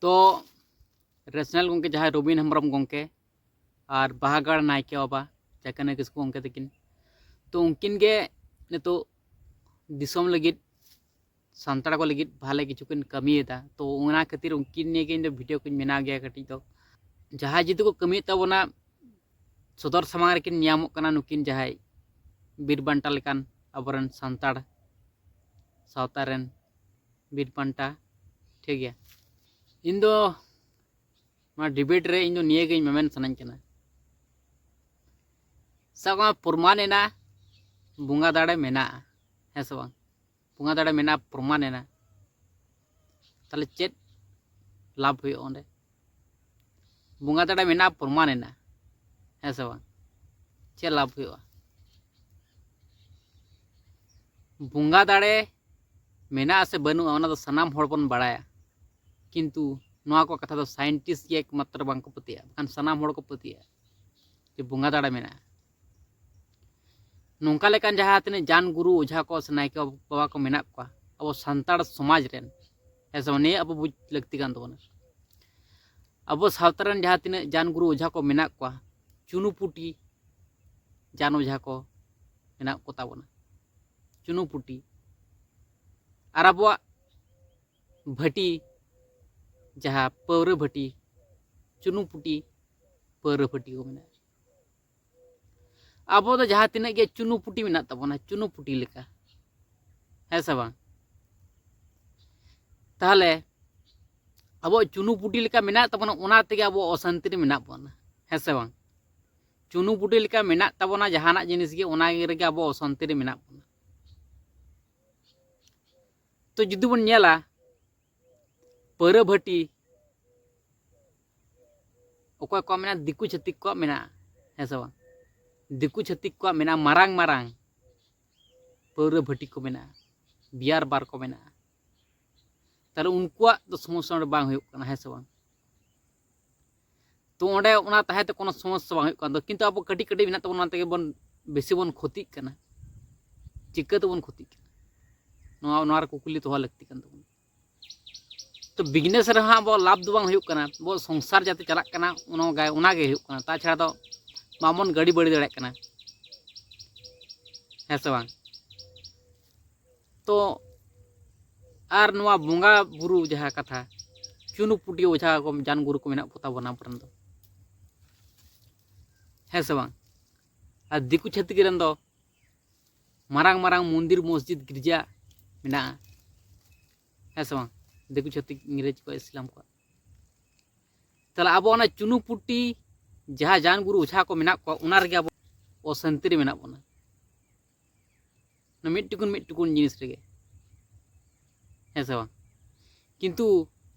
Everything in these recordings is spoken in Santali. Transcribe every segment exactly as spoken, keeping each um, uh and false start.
ᱛᱚ ᱨᱮᱥᱱᱟᱞ ᱜᱚᱢᱠᱮ ᱡᱟᱦᱟᱸᱭ ᱨᱚᱵᱤᱱ ᱦᱮᱢᱵᱨᱚᱢ ᱜᱚᱢᱠᱮ ᱟᱨ ᱵᱟᱦᱟᱜᱟᱲ ᱱᱟᱭᱠᱮ ᱵᱟᱵᱟ ᱪᱟᱹᱠᱟᱹᱱᱟᱹ ᱠᱤᱥᱠᱩ ᱜᱚᱢᱠᱮ ᱛᱟᱹᱠᱤᱱ, ᱛᱚ ᱩᱱᱠᱤᱱ ᱜᱮ ᱱᱤᱛᱚᱜ ᱫᱤᱥᱚᱢ ᱞᱟᱹᱜᱤᱫ, ᱥᱟᱱᱛᱟᱲ ᱠᱚ ᱞᱟᱹᱜᱤᱫ ᱵᱷᱟᱞᱮ ᱠᱤᱪᱷᱩ ᱠᱤᱱ ᱠᱟᱹᱢᱤᱭᱮᱫᱟ᱾ ᱛᱚ ᱚᱱᱟ ᱠᱷᱟᱹᱛᱤᱨ ᱩᱱᱠᱤᱱ ᱱᱤᱭᱮ ᱜᱮ ᱤᱧ ᱫᱚ ᱵᱷᱤᱰᱤᱭᱳ ᱠᱚᱧ ᱵᱮᱱᱟᱣ ᱜᱮᱭᱟ ᱠᱟᱹᱴᱤᱡ ᱫᱚ᱾ ᱡᱟᱦᱟᱸᱭ ᱡᱩᱫᱤ ᱠᱚ ᱠᱟᱹᱢᱤᱭᱮᱫ ᱛᱟᱵᱚᱱᱟ, ᱥᱚᱫᱚᱨ ᱥᱟᱢᱟᱝ ᱨᱮᱠᱤᱱ ᱧᱟᱢᱚᱜ ᱠᱟᱱᱟ ᱱᱩᱠᱤᱱ ᱡᱟᱦᱟᱸᱭ ᱵᱤᱨ ᱵᱟᱱᱴᱟ ᱞᱮᱠᱟᱱ ᱟᱵᱚᱨᱮᱱ ᱥᱟᱱᱛᱟᱲ ᱥᱟᱶᱛᱟ ᱨᱮᱱ ᱵᱤᱨ ᱵᱟᱱᱴᱟ, ᱴᱷᱤᱠ ᱜᱮᱭᱟ᱾ ᱤᱧ ᱫᱚ ᱱᱚᱣᱟ ᱰᱤᱵᱮᱴ ᱨᱮ ᱤᱧ ᱫᱚ ᱱᱤᱭᱟᱹ ᱜᱮᱧ ᱢᱮᱢᱮᱱ ᱥᱟᱱᱟᱧ ᱠᱟᱱᱟ᱾ ᱥᱟᱵ ᱠᱟᱜ ᱢᱮ ᱯᱨᱚᱢᱟᱱ ᱮᱱᱟ ᱵᱚᱸᱜᱟ ᱫᱟᱲᱮ ᱢᱮᱱᱟᱜᱼᱟ, ᱦᱮᱸ ᱥᱮ ᱵᱟᱝ? ᱵᱚᱸᱜᱟ ᱫᱟᱲᱮ ᱢᱮᱱᱟᱜᱼᱟ, ᱯᱨᱚᱢᱟᱱ ᱮᱱᱟ, ᱛᱟᱦᱞᱮ ᱪᱮᱫ ᱞᱟᱵᱷ ᱦᱩᱭᱩᱜᱼᱟ ᱚᱸᱰᱮ? ᱵᱚᱸᱜᱟ ᱫᱟᱲᱮ ᱢᱮᱱᱟᱜᱼᱟ, ᱯᱨᱚᱢᱟᱱ ᱮᱱᱟ, ᱦᱮᱸ ᱥᱮ ᱵᱟᱝ? ᱪᱮᱫ ᱞᱟᱵᱷ ᱦᱩᱭᱩᱜᱼᱟ? ᱵᱚᱸᱜᱟ ᱫᱟᱲᱮ ᱢᱮᱱᱟᱜᱼᱟ ᱥᱮ ᱵᱟᱹᱱᱩᱜᱼᱟ, ᱚᱱᱟ ᱫᱚ ᱥᱟᱱᱟᱢ ᱦᱚᱲ ᱵᱚᱱ ᱵᱟᱲᱟᱭᱟ, ᱠᱤᱱᱛᱩ ᱱᱚᱣᱟ ᱠᱚ ᱠᱟᱛᱷᱟ ᱫᱚ ᱥᱟᱭᱮᱱᱴᱤᱥᱴ ᱜᱮ ᱮᱠᱢᱟᱛᱨᱚ ᱵᱟᱝ ᱠᱚ ᱯᱟᱹᱛᱭᱟᱹᱜᱼᱟ, ᱵᱟᱠᱷᱟᱱ ᱥᱟᱱᱟᱢ ᱦᱚᱲ ᱠᱚ ᱯᱟᱹᱛᱭᱟᱹᱜᱼᱟ ᱡᱮ ᱵᱚᱸᱜᱟ ᱫᱟᱲᱮ ᱢᱮᱱᱟᱜᱼᱟ᱾ ᱱᱚᱝᱠᱟ ᱞᱮᱠᱟᱱ ᱡᱟᱦᱟᱸ ᱛᱤᱱᱟᱹᱜ ᱡᱟᱱ ᱜᱩᱨᱩ ᱚᱡᱷᱟ ᱠᱚ ᱥᱮ ᱱᱟᱭᱠᱮ ᱵᱟᱵᱟ ᱠᱚ ᱢᱮᱱᱟᱜ ᱠᱚᱣᱟ ᱟᱵᱚ ᱥᱟᱱᱛᱟᱲ ᱥᱚᱢᱟᱡᱽ ᱨᱮᱱ, ᱦᱮᱸ ᱥᱮ ᱵᱟᱝ? ᱱᱤᱭᱟᱹ ᱟᱵᱚ ᱵᱩᱡᱽ ᱞᱟᱹᱠᱛᱤ ᱠᱟᱱ ᱛᱟᱵᱚᱱᱟ᱾ ᱟᱵᱚ ᱥᱟᱶᱛᱟ ᱨᱮᱱ ᱡᱟᱦᱟᱸ ᱛᱤᱱᱟᱹᱜ ᱡᱟᱱ ᱜᱩᱨᱩ ᱚᱡᱷᱟ ᱠᱚ ᱢᱮᱱᱟᱜ ᱠᱚᱣᱟ, ᱪᱩᱱᱩᱯᱩᱴᱤ ᱡᱟᱱ ᱚᱡᱷᱟ ᱠᱚ ᱢᱮᱱᱟᱜ ᱠᱚ ᱛᱟᱵᱚᱱᱟ, ᱪᱩᱱᱩᱯᱩᱴᱤ᱾ ᱟᱨ ᱟᱵᱚᱣᱟᱜ ᱵᱷᱟᱹᱴᱤ, ᱡᱟᱦᱟᱸ ᱯᱟᱹᱣᱨᱟᱹ ᱵᱷᱟᱹᱴᱤ, ᱪᱩᱱᱩᱯᱩᱴᱤ ᱯᱟᱹᱣᱨᱟᱹ ᱵᱷᱟᱹᱴᱤ ᱠᱚ ᱢᱮᱱᱟᱜᱼᱟ᱾ ᱟᱵᱚ ᱫᱚ ᱡᱟᱦᱟᱸ ᱛᱤᱱᱟᱹᱜ ᱜᱮ ᱪᱩᱱᱩᱯᱩᱴᱤ ᱢᱮᱱᱟᱜ ᱛᱟᱵᱚᱱᱟ, ᱪᱩᱱᱩᱯᱩᱴᱤ ᱞᱮᱠᱟ, ᱦᱮᱸ ᱥᱮ ᱵᱟᱝ? ᱛᱟᱦᱚᱞᱮ ᱟᱵᱚᱣᱟᱜ ᱪᱩᱱᱩᱯᱩᱴᱤ ᱞᱮᱠᱟ ᱢᱮᱱᱟᱜ ᱛᱟᱵᱚᱱᱟ, ᱚᱱᱟ ᱛᱮᱜᱮ ᱟᱵᱚ ᱚᱥᱟᱱᱛᱤ ᱨᱮ ᱢᱮᱱᱟᱜ ᱵᱚᱱᱟ, ᱦᱮᱸ ᱥᱮ ᱵᱟᱝ? ᱪᱩᱱᱩᱯᱩᱴᱤ ᱞᱮᱠᱟ ᱢᱮᱱᱟᱜ ᱛᱟᱵᱚᱱᱟ ᱡᱟᱦᱟᱱᱟᱜ ᱡᱤᱱᱤᱥ ᱜᱮ, ᱚᱱᱟ ᱨᱮᱜᱮ ᱟᱵᱚ ᱚᱥᱟᱱᱛᱤ ᱨᱮ ᱢᱮᱱᱟᱜ ᱵᱚᱱᱟ᱾ ᱛᱚ ᱡᱩᱫᱤ ᱵᱚᱱ ᱧᱮᱞᱟ, ᱯᱟᱹᱣᱨᱟᱹ ᱵᱷᱟᱹᱴᱤ ᱚᱠᱚᱭ ᱠᱚᱣᱟᱜ ᱢᱮᱱᱟᱜᱼᱟ? ᱫᱤᱠᱩ ᱪᱷᱟᱹᱛᱤᱠ ᱠᱚᱣᱟᱜ ᱢᱮᱱᱟᱜᱼᱟ, ᱦᱮᱸ ᱥᱮ ᱵᱟᱝ? ᱫᱤᱠᱩ ᱪᱷᱟᱹᱛᱤᱠ ᱠᱚᱣᱟᱜ ᱢᱮᱱᱟᱜᱼᱟ, ᱢᱟᱨᱟᱝ ᱢᱟᱨᱟᱝ ᱯᱟᱹᱣᱨᱟᱹ ᱵᱷᱟᱹᱴᱤ ᱠᱚ ᱢᱮᱱᱟᱜᱼᱟ, ᱵᱤᱭᱟᱨ ᱵᱟᱨ ᱠᱚ ᱢᱮᱱᱟᱜᱼᱟ᱾ ᱛᱟᱦᱞᱮ ᱩᱱᱠᱩᱣᱟᱜ ᱫᱚ ᱥᱚᱢᱚᱥᱥᱟ ᱚᱸᱰᱮ ᱵᱟᱝ ᱦᱩᱭᱩᱜ ᱠᱟᱱᱟ, ᱦᱮᱸ ᱥᱮ ᱵᱟᱝ? ᱛᱚ ᱚᱸᱰᱮ ᱚᱱᱟ ᱛᱟᱦᱮᱸ ᱛᱮ ᱠᱳᱱᱳ ᱥᱚᱢᱚᱥᱥᱟ ᱵᱟᱝ ᱦᱩᱭᱩᱜ ᱠᱟᱱ ᱫᱚ, ᱠᱤᱱᱛᱩ ᱟᱵᱚ ᱠᱟᱹᱴᱤᱡ ᱠᱟᱹᱴᱤᱡ ᱢᱮᱱᱟᱜ ᱛᱟᱵᱚᱱᱟ, ᱚᱱᱟ ᱛᱮᱜᱮ ᱵᱚᱱ ᱵᱮᱥᱤ ᱵᱚᱱ ᱠᱷᱚᱛᱤᱜ ᱠᱟᱱᱟ᱾ ᱪᱤᱠᱟᱹ ᱛᱮᱵᱚᱱ ᱠᱷᱚᱛᱤᱜ ᱠᱟᱱᱟ? ᱱᱚᱣᱟ, ᱱᱚᱣᱟ ᱨᱮ ᱠᱩᱠᱞᱤ ᱫᱚᱦᱚ ᱞᱟᱹᱠᱛᱤ ᱠᱟᱱ ᱛᱟᱵᱚᱱᱟ᱾ ᱛᱚ ᱵᱤᱡᱽᱱᱮᱥ ᱨᱮᱦᱚᱸ ᱟᱵᱚ ᱞᱟᱵᱷ ᱫᱚ ᱵᱟᱝ ᱦᱩᱭᱩᱜ ᱠᱟᱱᱟ, ᱟᱵᱚ ᱥᱚᱝᱥᱟᱨ ᱡᱟᱛᱮ ᱪᱟᱞᱟᱜ ᱠᱟᱱᱟ ᱚᱱᱟ ᱜᱮ, ᱚᱱᱟ ᱜᱮ ᱦᱩᱭᱩᱜ ᱠᱟᱱᱟ, ᱛᱟᱪᱷᱟᱲᱟ ᱫᱚ ᱵᱟᱵᱚᱱ ᱜᱟᱹᱰᱤ ᱵᱟᱹᱲᱤ ᱫᱟᱲᱮᱭᱟᱜ ᱠᱟᱱᱟ, ᱦᱮᱸ ᱥᱮ ᱵᱟᱝ? ᱛᱚ ᱟᱨ ᱱᱚᱣᱟ ᱵᱚᱸᱜᱟ ᱵᱩᱨᱩ ᱡᱟᱦᱟᱸ ᱠᱟᱛᱷᱟ, ᱪᱩᱱᱩ ᱯᱩᱴᱤ ᱚᱡᱷᱟ ᱠᱚ ᱡᱟᱱ ᱜᱩᱨᱩ ᱠᱚ ᱢᱮᱱᱟᱜ ᱠᱚ ᱛᱟᱵᱚᱱᱟ ᱟᱵᱚᱨᱮᱱ ᱫᱚ, ᱦᱮᱸ ᱥᱮ ᱵᱟᱝ? ᱟᱨ ᱫᱤᱠᱩ ᱪᱷᱟᱹᱛᱤᱠ ᱨᱮᱱ ᱫᱚ ᱢᱟᱨᱟᱝ ᱢᱟᱨᱟᱝ ᱢᱚᱱᱫᱤᱨ, ᱢᱚᱥᱡᱤᱫ, ᱜᱤᱨᱡᱟ ᱢᱮᱱᱟᱜᱼᱟ, ᱦᱮᱸ ᱥᱮ ᱵᱟᱝ? ᱫᱤᱠᱩ ᱪᱷᱟᱹᱛᱤᱠ, ᱤᱝᱨᱮᱡᱽ ᱠᱚ, ᱤᱥᱞᱟᱢ ᱠᱚᱣᱟᱜ᱾ ᱛᱟᱦᱚᱞᱮ ᱟᱵᱚ ᱚᱱᱟ ᱪᱩᱱᱩ ᱯᱩᱴᱤ ᱡᱟᱦᱟᱸ ᱡᱟᱱ ᱜᱩᱨᱩ ᱚᱡᱷᱟ ᱠᱚ ᱢᱮᱱᱟᱜ ᱠᱚᱣᱟ, ᱚᱱᱟ ᱨᱮᱜᱮ ᱟᱵᱚ ᱚᱥᱟᱱᱛᱤ ᱨᱮ ᱢᱮᱱᱟᱜ ᱵᱚᱱᱟ᱾ ᱚᱱᱟ ᱢᱤᱫ ᱴᱩᱠᱩᱱ ᱢᱤᱫ ᱴᱩᱠᱩᱱ ᱡᱤᱱᱤᱥ ᱨᱮᱜᱮ, ᱦᱮᱸ ᱥᱮ ᱵᱟᱝ? ᱠᱤᱱᱛᱩ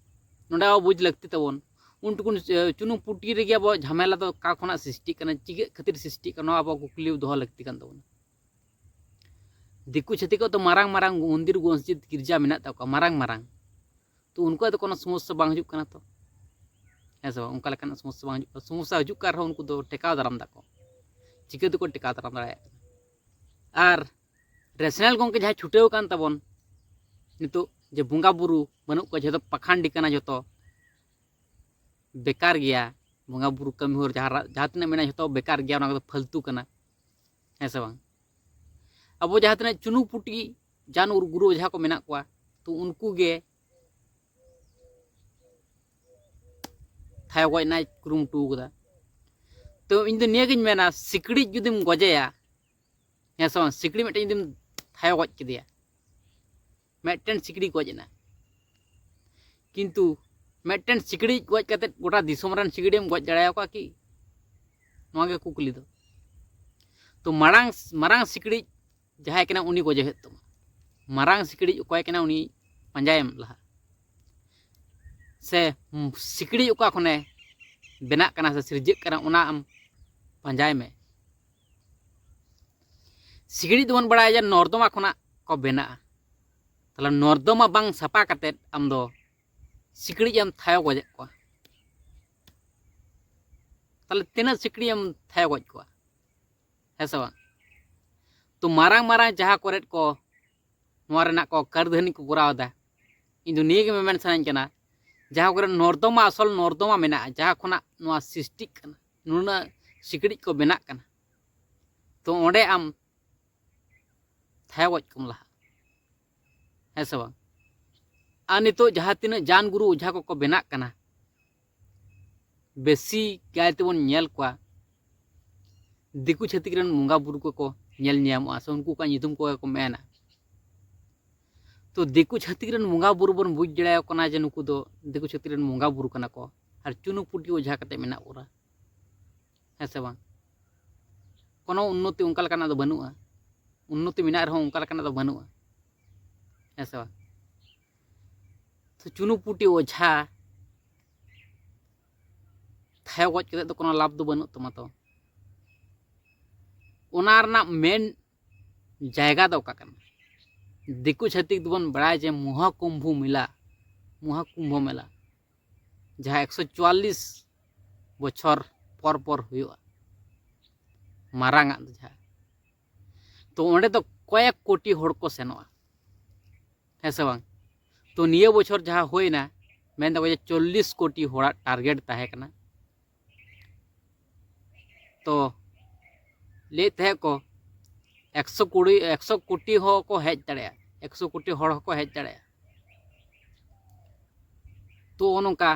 ᱱᱚᱰᱮ ᱟᱵᱚ ᱵᱩᱡᱽ ᱞᱟᱹᱠᱛᱤ ᱛᱟᱵᱚᱱ, ᱩᱱ ᱴᱩᱠᱩᱱ, ᱮ, ᱪᱩᱱᱩ ᱯᱩᱴᱤ ᱨᱮᱜᱮ ᱟᱵᱚ ᱡᱷᱟᱢᱮᱞᱟ ᱫᱚ ᱚᱠᱟ ᱠᱷᱚᱱᱟᱜ ᱥᱨᱤᱥᱴᱤᱜ ᱠᱟᱱᱟ, ᱪᱤᱠᱟᱹᱜ ᱠᱷᱟᱹᱛᱤᱨ ᱥᱨᱤᱥᱴᱤᱜ ᱠᱟᱱᱟ, ᱱᱚᱣᱟ ᱟᱵᱚ ᱠᱩᱠᱞᱤ ᱫᱚᱦᱚ ᱞᱟᱹᱠᱛᱤ ᱠᱟᱱ ᱛᱟᱵᱚᱱᱟ᱾ ᱫᱤᱠᱩ ᱪᱷᱟᱹᱛᱤᱠ ᱠᱚᱣᱟᱜ ᱫᱚ ᱢᱟᱨᱟᱝ ᱢᱟᱨᱟᱝ ᱢᱚᱱᱫᱤᱨ, ᱢᱚᱥᱡᱤᱫ, ᱜᱤᱨᱡᱟ ᱢᱮᱱᱟᱜ ᱛᱟᱠᱚᱣᱟ, ᱢᱟᱨᱟᱝ ᱢᱟᱨᱟᱝ᱾ ᱛᱚ ᱩᱱᱠᱩᱣᱟᱜ ᱫᱚ ᱠᱳᱱᱳ ᱥᱚᱢᱚᱥᱥᱟ ᱵᱟᱝ ᱦᱤᱡᱩᱜ ᱠᱟᱱᱟ ᱛᱚ, ᱦᱮᱸ ᱥᱮ ᱵᱟᱝ? ᱚᱱᱠᱟ ᱞᱮᱠᱟᱱᱟᱜ ᱥᱚᱢᱚᱥᱥᱟ ᱵᱟᱝ ᱦᱤᱡᱩᱜ ᱠᱟᱱᱟ᱾ ᱥᱚᱢᱚᱥᱥᱟ ᱦᱤᱡᱩᱜ ᱠᱟᱱ ᱨᱮᱦᱚᱸ ᱩᱱᱠᱩ ᱫᱚ ᱴᱮᱠᱟᱣ ᱫᱟᱨᱟᱢ ᱫᱟᱠᱚ᱾ ᱪᱤᱠᱟᱹ ᱛᱮᱠᱚ ᱴᱮᱠᱟᱣ ᱫᱟᱨᱟᱢ ᱫᱟᱲᱮᱭᱟᱜ ᱠᱟᱱᱟ? ᱟᱨ ᱨᱮᱥᱱᱟᱞ ᱜᱚᱢᱠᱮ ᱡᱟᱦᱟᱸᱭ ᱪᱷᱩᱴᱟᱹᱣ ᱟᱠᱟᱱ ᱛᱟᱵᱚᱱ ᱱᱤᱛᱚᱜ, ᱡᱮ ᱵᱚᱸᱜᱟ ᱵᱩᱨᱩ ᱵᱟᱹᱱᱩᱜ ᱠᱚᱣᱟ, ᱡᱷᱚᱛᱚ ᱯᱟᱠᱷᱟᱱᱰᱤ ᱠᱟᱱᱟ, ᱡᱷᱚᱛᱚ ᱵᱮᱠᱟᱨ ᱜᱮᱭᱟ, ᱵᱚᱸᱜᱟ ᱵᱩᱨᱩ ᱠᱟᱹᱢᱤ ᱦᱚᱨ ᱡᱟᱦᱟᱸ ᱨᱟ-, ᱡᱟᱦᱟᱸ ᱛᱤᱱᱟᱹᱜ ᱢᱮᱱᱟᱜᱼᱟ, ᱡᱷᱚᱛᱚ ᱵᱮᱠᱟᱨ ᱜᱮᱭᱟ, ᱚᱱᱟ ᱠᱚᱫᱚ ᱯᱷᱟᱹᱞᱛᱩ ᱠᱟᱱᱟ, ᱦᱮᱸ ᱥᱮ ᱵᱟᱝ? ᱟᱵᱚ ᱡᱟᱦᱟᱸ ᱛᱤᱱᱟᱹᱜ ᱪᱩᱱᱩ ᱯᱩᱴᱤ ᱡᱟᱱ ᱩᱨ-, ᱜᱩᱨᱩ ᱚᱡᱷᱟ ᱠᱚ ᱢᱮᱱᱟᱜ ᱠᱚᱣᱟ, ᱛᱚ ᱩᱱᱠᱩ ᱜᱮ ᱛᱷᱟᱭᱚ ᱜᱚᱡ ᱨᱮᱱᱟᱜ ᱠᱩᱨᱩᱢᱩᱴᱩ ᱠᱟᱫᱟ᱾ ᱛᱚ ᱤᱧ ᱫᱚ ᱱᱤᱭᱟᱹᱜᱤᱧ ᱢᱮᱱᱟ, ᱥᱤᱠᱲᱤᱡ ᱡᱩᱫᱤᱢ ᱜᱚᱡᱮᱭᱟ, ᱦᱮᱸ ᱥᱮ ᱵᱟᱝ, ᱥᱤᱠᱲᱤᱡ ᱢᱤᱫᱴᱮᱱ ᱡᱩᱫᱤᱢ ᱛᱷᱟᱭᱚ ᱜᱚᱡ ᱠᱮᱫᱮᱭᱟ, ᱢᱤᱫᱴᱮᱱ ᱥᱤᱠᱲᱤᱡ ᱜᱚᱡ ᱮᱱᱟ, ᱠᱤᱱᱛᱩ ᱢᱤᱫᱴᱮᱱ ᱥᱤᱠᱲᱤᱡ ᱜᱚᱡ ᱠᱟᱛᱮᱫ ᱜᱚᱴᱟ ᱫᱤᱥᱚᱢ ᱨᱮᱱ ᱥᱤᱠᱲᱤᱡ ᱮᱢ ᱜᱚᱡ ᱫᱟᱲᱮᱭᱟᱠᱚᱣᱟ ᱠᱤ? ᱱᱚᱣᱟ ᱜᱮ ᱠᱩᱠᱞᱤ ᱫᱚ᱾ ᱛᱚ ᱢᱟᱲᱟᱝ, ᱢᱟᱨᱟᱝ ᱥᱤᱠᱲᱤᱡ ᱡᱟᱦᱟᱸᱭ ᱠᱟᱱᱟ ᱩᱱᱤ ᱜᱚᱡᱮ ᱦᱩᱭᱩᱜ ᱛᱟᱢᱟ᱾ ᱢᱟᱨᱟᱝ ᱥᱤᱠᱲᱤᱡ ᱚᱠᱚᱭ ᱠᱟᱱᱟ ᱩᱱᱤ ᱯᱟᱸᱡᱟᱭᱮᱢ ᱞᱟᱦᱟ᱾ ᱥᱮ ᱥᱤᱠᱲᱤᱡ ᱚᱠᱟ ᱠᱷᱚᱱᱮ ᱵᱮᱱᱟᱜ ᱠᱟᱱᱟ ᱥᱮ ᱥᱤᱨᱡᱟᱹᱜ ᱠᱟᱱᱟ, ᱚᱱᱟ ᱟᱢ ᱯᱟᱸᱡᱟᱭ ᱢᱮ᱾ ᱥᱤᱠᱲᱤᱡ ᱫᱚᱵᱚᱱ ᱵᱟᱲᱟᱭᱟ ᱡᱮ ᱱᱚᱨᱫᱚᱢᱟ ᱠᱷᱚᱱᱟᱜ ᱠᱚ ᱵᱮᱱᱟᱜᱼᱟ᱾ ᱛᱟᱦᱚᱞᱮ ᱱᱚᱨᱫᱚᱢᱟ ᱵᱟᱝ ᱥᱟᱯᱷᱟ ᱠᱟᱛᱮᱫ ᱟᱢ ᱫᱚ ᱥᱤᱠᱲᱤᱡ ᱮᱢ ᱛᱷᱟᱭᱚ ᱜᱚᱡᱮᱫ ᱠᱚᱣᱟ᱾ ᱛᱟᱦᱚᱞᱮ ᱛᱤᱱᱟᱹᱜ ᱥᱤᱠᱲᱤᱡ ᱮᱢ ᱛᱷᱟᱭᱚ ᱜᱚᱡ ᱠᱚᱣᱟ, ᱦᱮᱸ ᱥᱮ ᱵᱟᱝ? ᱛᱚ ᱢᱟᱨᱟᱝ ᱢᱟᱨᱟᱝ ᱡᱟᱦᱟᱸ ᱠᱚᱨᱮᱫ ᱠᱚ ᱱᱚᱣᱟ ᱨᱮᱱᱟᱜ ᱠᱚ ᱠᱟᱹᱨᱫᱷᱟᱹᱱᱤ ᱠᱚ ᱠᱚᱨᱟᱣ ᱮᱫᱟ, ᱤᱧ ᱫᱚ ᱱᱤᱭᱟᱹ ᱜᱮ ᱢᱮᱢᱮᱱ ᱥᱟᱱᱟᱧ ᱠᱟᱱᱟ, ᱡᱟᱦᱟᱸ ᱠᱚᱨᱮ ᱱᱚᱨᱫᱚᱢᱟ, ᱟᱥᱚᱞ ᱱᱚᱨᱫᱚᱢᱟ ᱢᱮᱱᱟᱜᱼᱟ, ᱡᱟᱦᱟᱸ ᱠᱷᱚᱱᱟᱜ ᱱᱚᱣᱟ ᱥᱨᱤᱥᱴᱤᱜ ᱠᱟᱱᱟ, ᱱᱩᱱᱟᱹᱜ ᱥᱤᱠᱲᱤᱡ ᱠᱚ ᱵᱮᱱᱟᱜ ᱠᱟᱱᱟ, ᱛᱚ ᱚᱸᱰᱮ ᱟᱢ ᱛᱷᱟᱭᱚ ᱜᱚᱡ ᱠᱚᱢ ᱞᱟᱦᱟᱜᱼᱟ, ᱦᱮᱸ ᱥᱮ ᱵᱟᱝ? ᱟᱨ ᱱᱤᱛᱚᱜ ᱡᱟᱦᱟᱸ ᱛᱤᱱᱟᱹᱜ ᱡᱟᱱ ᱜᱩᱨᱩ ᱚᱡᱷᱟ ᱠᱚᱠᱚ ᱵᱮᱱᱟᱜ ᱠᱟᱱᱟ, ᱵᱮᱥᱤ ᱠᱟᱭ ᱛᱮᱵᱚᱱ ᱧᱮᱞ ᱠᱚᱣᱟ ᱫᱤᱠᱩ ᱪᱷᱟᱹᱛᱤᱠ ᱨᱮᱱ ᱵᱚᱸᱜᱟ ᱵᱩᱨᱩ ᱠᱚᱠᱚ ᱧᱮᱞ ᱧᱟᱢᱚᱜᱼᱟ, ᱥᱮ ᱩᱱᱠᱩ ᱠᱚᱣᱟᱜ ᱧᱩᱛᱩᱢ ᱠᱚᱜᱮ ᱠᱚ ᱢᱮᱱᱟ᱾ ᱛᱚ ᱫᱤᱠᱩ ᱪᱷᱟᱹᱛᱤᱠ ᱨᱮᱱ ᱵᱚᱸᱜᱟ ᱵᱩᱨᱩ ᱵᱚᱱ ᱵᱩᱡᱽ ᱫᱟᱲᱮᱭᱟᱠᱚ ᱠᱟᱱᱟ ᱡᱮ ᱱᱩᱠᱩ ᱫᱚ ᱫᱤᱠᱩ ᱪᱷᱟᱹᱛᱤᱠ ᱨᱮᱱ ᱵᱚᱸᱜᱟ ᱵᱩᱨᱩ ᱠᱟᱱᱟ ᱠᱚ, ᱟᱨ ᱪᱩᱱᱩ ᱯᱩᱴᱤ ᱚᱡᱷᱟ ᱠᱟᱛᱮ ᱢᱮᱱᱟᱜ ᱵᱚᱱᱟ, ᱦᱮᱸ ᱥᱮ ᱵᱟᱝ? ᱠᱳᱱᱳ ᱩᱱᱱᱚᱛᱤ ᱚᱱᱠᱟ ᱞᱮᱠᱟᱱᱟᱜ ᱫᱚ ᱵᱟᱹᱱᱩᱜᱼᱟ, ᱩᱱᱱᱚᱛᱤ ᱢᱮᱱᱟᱜ ᱨᱮᱦᱚᱸ ᱚᱱᱠᱟ ᱞᱮᱠᱟᱱᱟᱜ ᱫᱚ ᱵᱟᱹᱱᱩᱜᱼᱟ, ᱦᱮᱸ ᱥᱮ ᱵᱟᱝ? ᱛᱚ ᱪᱩᱱᱩ ᱯᱩᱴᱤ ᱚᱡᱷᱟ ᱛᱷᱟᱭᱚ ᱜᱚᱡ ᱠᱟᱛᱮ ᱫᱚ ᱠᱳᱱᱳ ᱞᱟᱵᱷ ᱫᱚ ᱵᱟᱹᱱᱩᱜ ᱛᱟᱢᱟ᱾ ᱛᱚ ᱚᱱᱟ ᱨᱮᱱᱟᱜ ᱢᱮᱱ ᱡᱟᱭᱜᱟ ᱫᱚ ᱚᱠᱟ ᱠᱟᱱᱟ? ᱫᱤᱠᱩ ᱪᱷᱟᱹᱛᱤᱠ ᱫᱚᱵᱚᱱ ᱵᱟᱲᱟᱭᱟ ᱡᱮ ᱢᱚᱦᱟᱠᱩᱢᱵᱷᱚ ᱢᱮᱞᱟ, ᱢᱚᱦᱟᱠᱩᱢᱵᱷᱚ ᱢᱮᱞᱟ, ᱡᱟᱦᱟᱸ ᱮᱠᱥᱚ ᱪᱩᱣᱟᱞᱞᱤᱥ ᱵᱚᱪᱷᱚᱨ ᱯᱚᱨ ᱯᱚᱨ ᱦᱩᱭᱩᱜᱼᱟ, ᱢᱟᱨᱟᱝ ᱟᱜ ᱫᱚ ᱡᱟᱦᱟᱸ, ᱛᱚ ᱚᱸᱰᱮ ᱫᱚ ᱠᱚᱭᱮᱠ ᱠᱳᱴᱤ ᱦᱚᱲ ᱠᱚ ᱥᱮᱱᱚᱜᱼᱟ, ᱦᱮᱸ ᱥᱮ ᱵᱟᱝ? ᱛᱚ ᱱᱤᱭᱟᱹ ᱵᱚᱪᱷᱚᱨ ᱡᱟᱦᱟᱸ ᱦᱩᱭᱱᱟ, ᱢᱮᱱ ᱫᱟᱠᱚ ᱡᱮ ᱪᱚᱞᱞᱤᱥ ᱠᱳᱴᱤ ᱦᱚᱲᱟᱜ ᱴᱟᱨᱜᱮᱴ ᱛᱟᱦᱮᱸ ᱠᱟᱱᱟ᱾ ᱛᱚ ᱞᱟᱹᱭᱮᱫ ᱛᱟᱦᱮᱸᱫ ᱠᱚ ᱮᱠᱥᱚ ᱠᱩᱲᱤ, ᱮᱠᱥᱚ ᱠᱳᱴᱤ ᱦᱚᱸᱠᱚ ᱦᱮᱡ ᱫᱟᱲᱮᱭᱟᱜᱼᱟ, ᱮᱠᱥᱚ ᱠᱳᱴᱤ ᱦᱚᱲ ᱦᱚᱸᱠᱚ ᱦᱮᱡ ᱫᱟᱲᱮᱭᱟᱜᱼᱟ᱾ ᱛᱚ ᱱᱚᱝᱠᱟ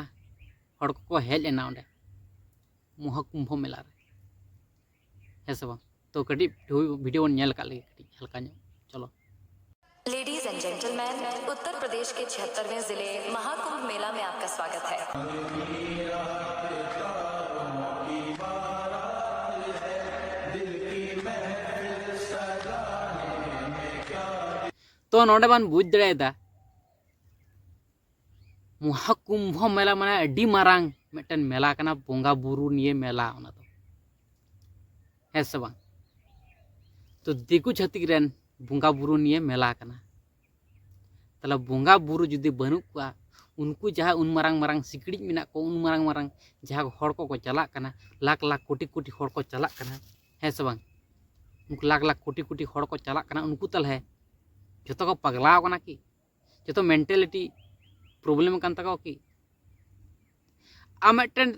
ᱦᱚᱲ ᱠᱚᱠᱚ ᱦᱮᱡ ᱮᱱᱟ ᱚᱸᱰᱮ ᱢᱚᱦᱟᱠᱩᱢᱵᱷᱚ ᱢᱮᱞᱟ ᱨᱮ, ᱦᱮᱸ ᱥᱮ ᱵᱟᱝ? ᱛᱚ ᱠᱟᱹᱴᱤᱡ ᱵᱷᱤᱰᱤᱭᱳ ᱵᱚᱱ ᱧᱮᱞ ᱟᱠᱟᱫ ᱞᱮᱜᱮ ᱠᱟᱹᱴᱤᱡ ᱦᱟᱞᱠᱟ ᱧᱚᱜ, ᱪᱚᱞᱚ᱾ Ladies and gentlemen, Uttar Pradesh के छिहत्तरवें जिले महाकुंभ मेला में आपका स्वागत है। ᱛᱚ ᱱᱚᱰᱮ ᱵᱚᱱ ᱵᱩᱡᱽ ᱫᱟᱲᱮᱭᱟᱫᱟ, ᱢᱚᱦᱟᱠᱩᱢᱵᱷᱚ ᱢᱮᱞᱟ ᱢᱟᱱᱮ ᱟᱹᱰᱤ ᱢᱟᱨᱟᱝ ᱢᱤᱫᱴᱮᱱ ᱢᱮᱞᱟ ᱠᱟᱱᱟ, ᱵᱚᱸᱜᱟ ᱵᱩᱨᱩ ᱱᱤᱭᱮ ᱢᱮᱞᱟ ᱚᱱᱟ ᱫᱚ, ᱦᱮᱸ ᱥᱮ ᱵᱟᱝ? ᱛᱚ ᱫᱤᱠᱩ ᱪᱷᱟᱹᱛᱤᱠ ᱨᱮᱱ ᱵᱚᱸᱜᱟ ᱵᱩᱨᱩ ᱱᱤᱭᱮ ᱢᱮᱞᱟ ᱠᱟᱱᱟ᱾ ᱛᱟᱦᱚᱞᱮ ᱵᱚᱸᱜᱟ ᱵᱩᱨᱩ ᱡᱩᱫᱤ ᱵᱟᱹᱱᱩᱜ ᱠᱚᱣᱟ, ᱩᱱᱠᱩ ᱡᱟᱦᱟᱸ ᱩᱱ ᱢᱟᱨᱟᱝ ᱢᱟᱨᱟᱝ ᱥᱤᱠᱲᱤᱡ ᱢᱮᱱᱟᱜ ᱠᱚᱣᱟ, ᱩᱱ ᱢᱟᱨᱟᱝ ᱢᱟᱨᱟᱝ ᱡᱟᱦᱟᱸ ᱦᱚᱲ ᱠᱚᱠᱚ ᱪᱟᱞᱟᱜ ᱠᱟᱱᱟ, ᱞᱟᱠᱷ ᱞᱟᱠᱷ ᱠᱳᱴᱤ ᱠᱳᱴᱤ ᱦᱚᱲ ᱠᱚ ᱪᱟᱞᱟᱜ ᱠᱟᱱᱟ, ᱦᱮᱸ ᱥᱮ ᱵᱟᱝ? ᱩᱱᱠᱩ ᱞᱟᱠᱷ ᱞᱟᱠᱷ ᱠᱳᱴᱤ ᱠᱳᱴᱤ ᱦᱚᱲ ᱠᱚ ᱪᱟᱞᱟᱜ ᱠᱟᱱᱟ, ᱩᱱᱠᱩ ᱛᱟᱦᱚᱞᱮ ᱡᱷᱚᱛᱚ ᱠᱚ ᱯᱟᱜᱽᱞᱟᱣ ᱠᱟᱱᱟ ᱠᱤ? ᱡᱚᱛᱚ ᱢᱮᱱᱴᱟᱞᱤᱴᱤ ᱯᱨᱚᱵᱞᱮᱢ ᱠᱟᱱ ᱛᱟᱠᱚᱣᱟ ᱠᱤ? ᱟᱢ ᱢᱤᱫᱴᱮᱱ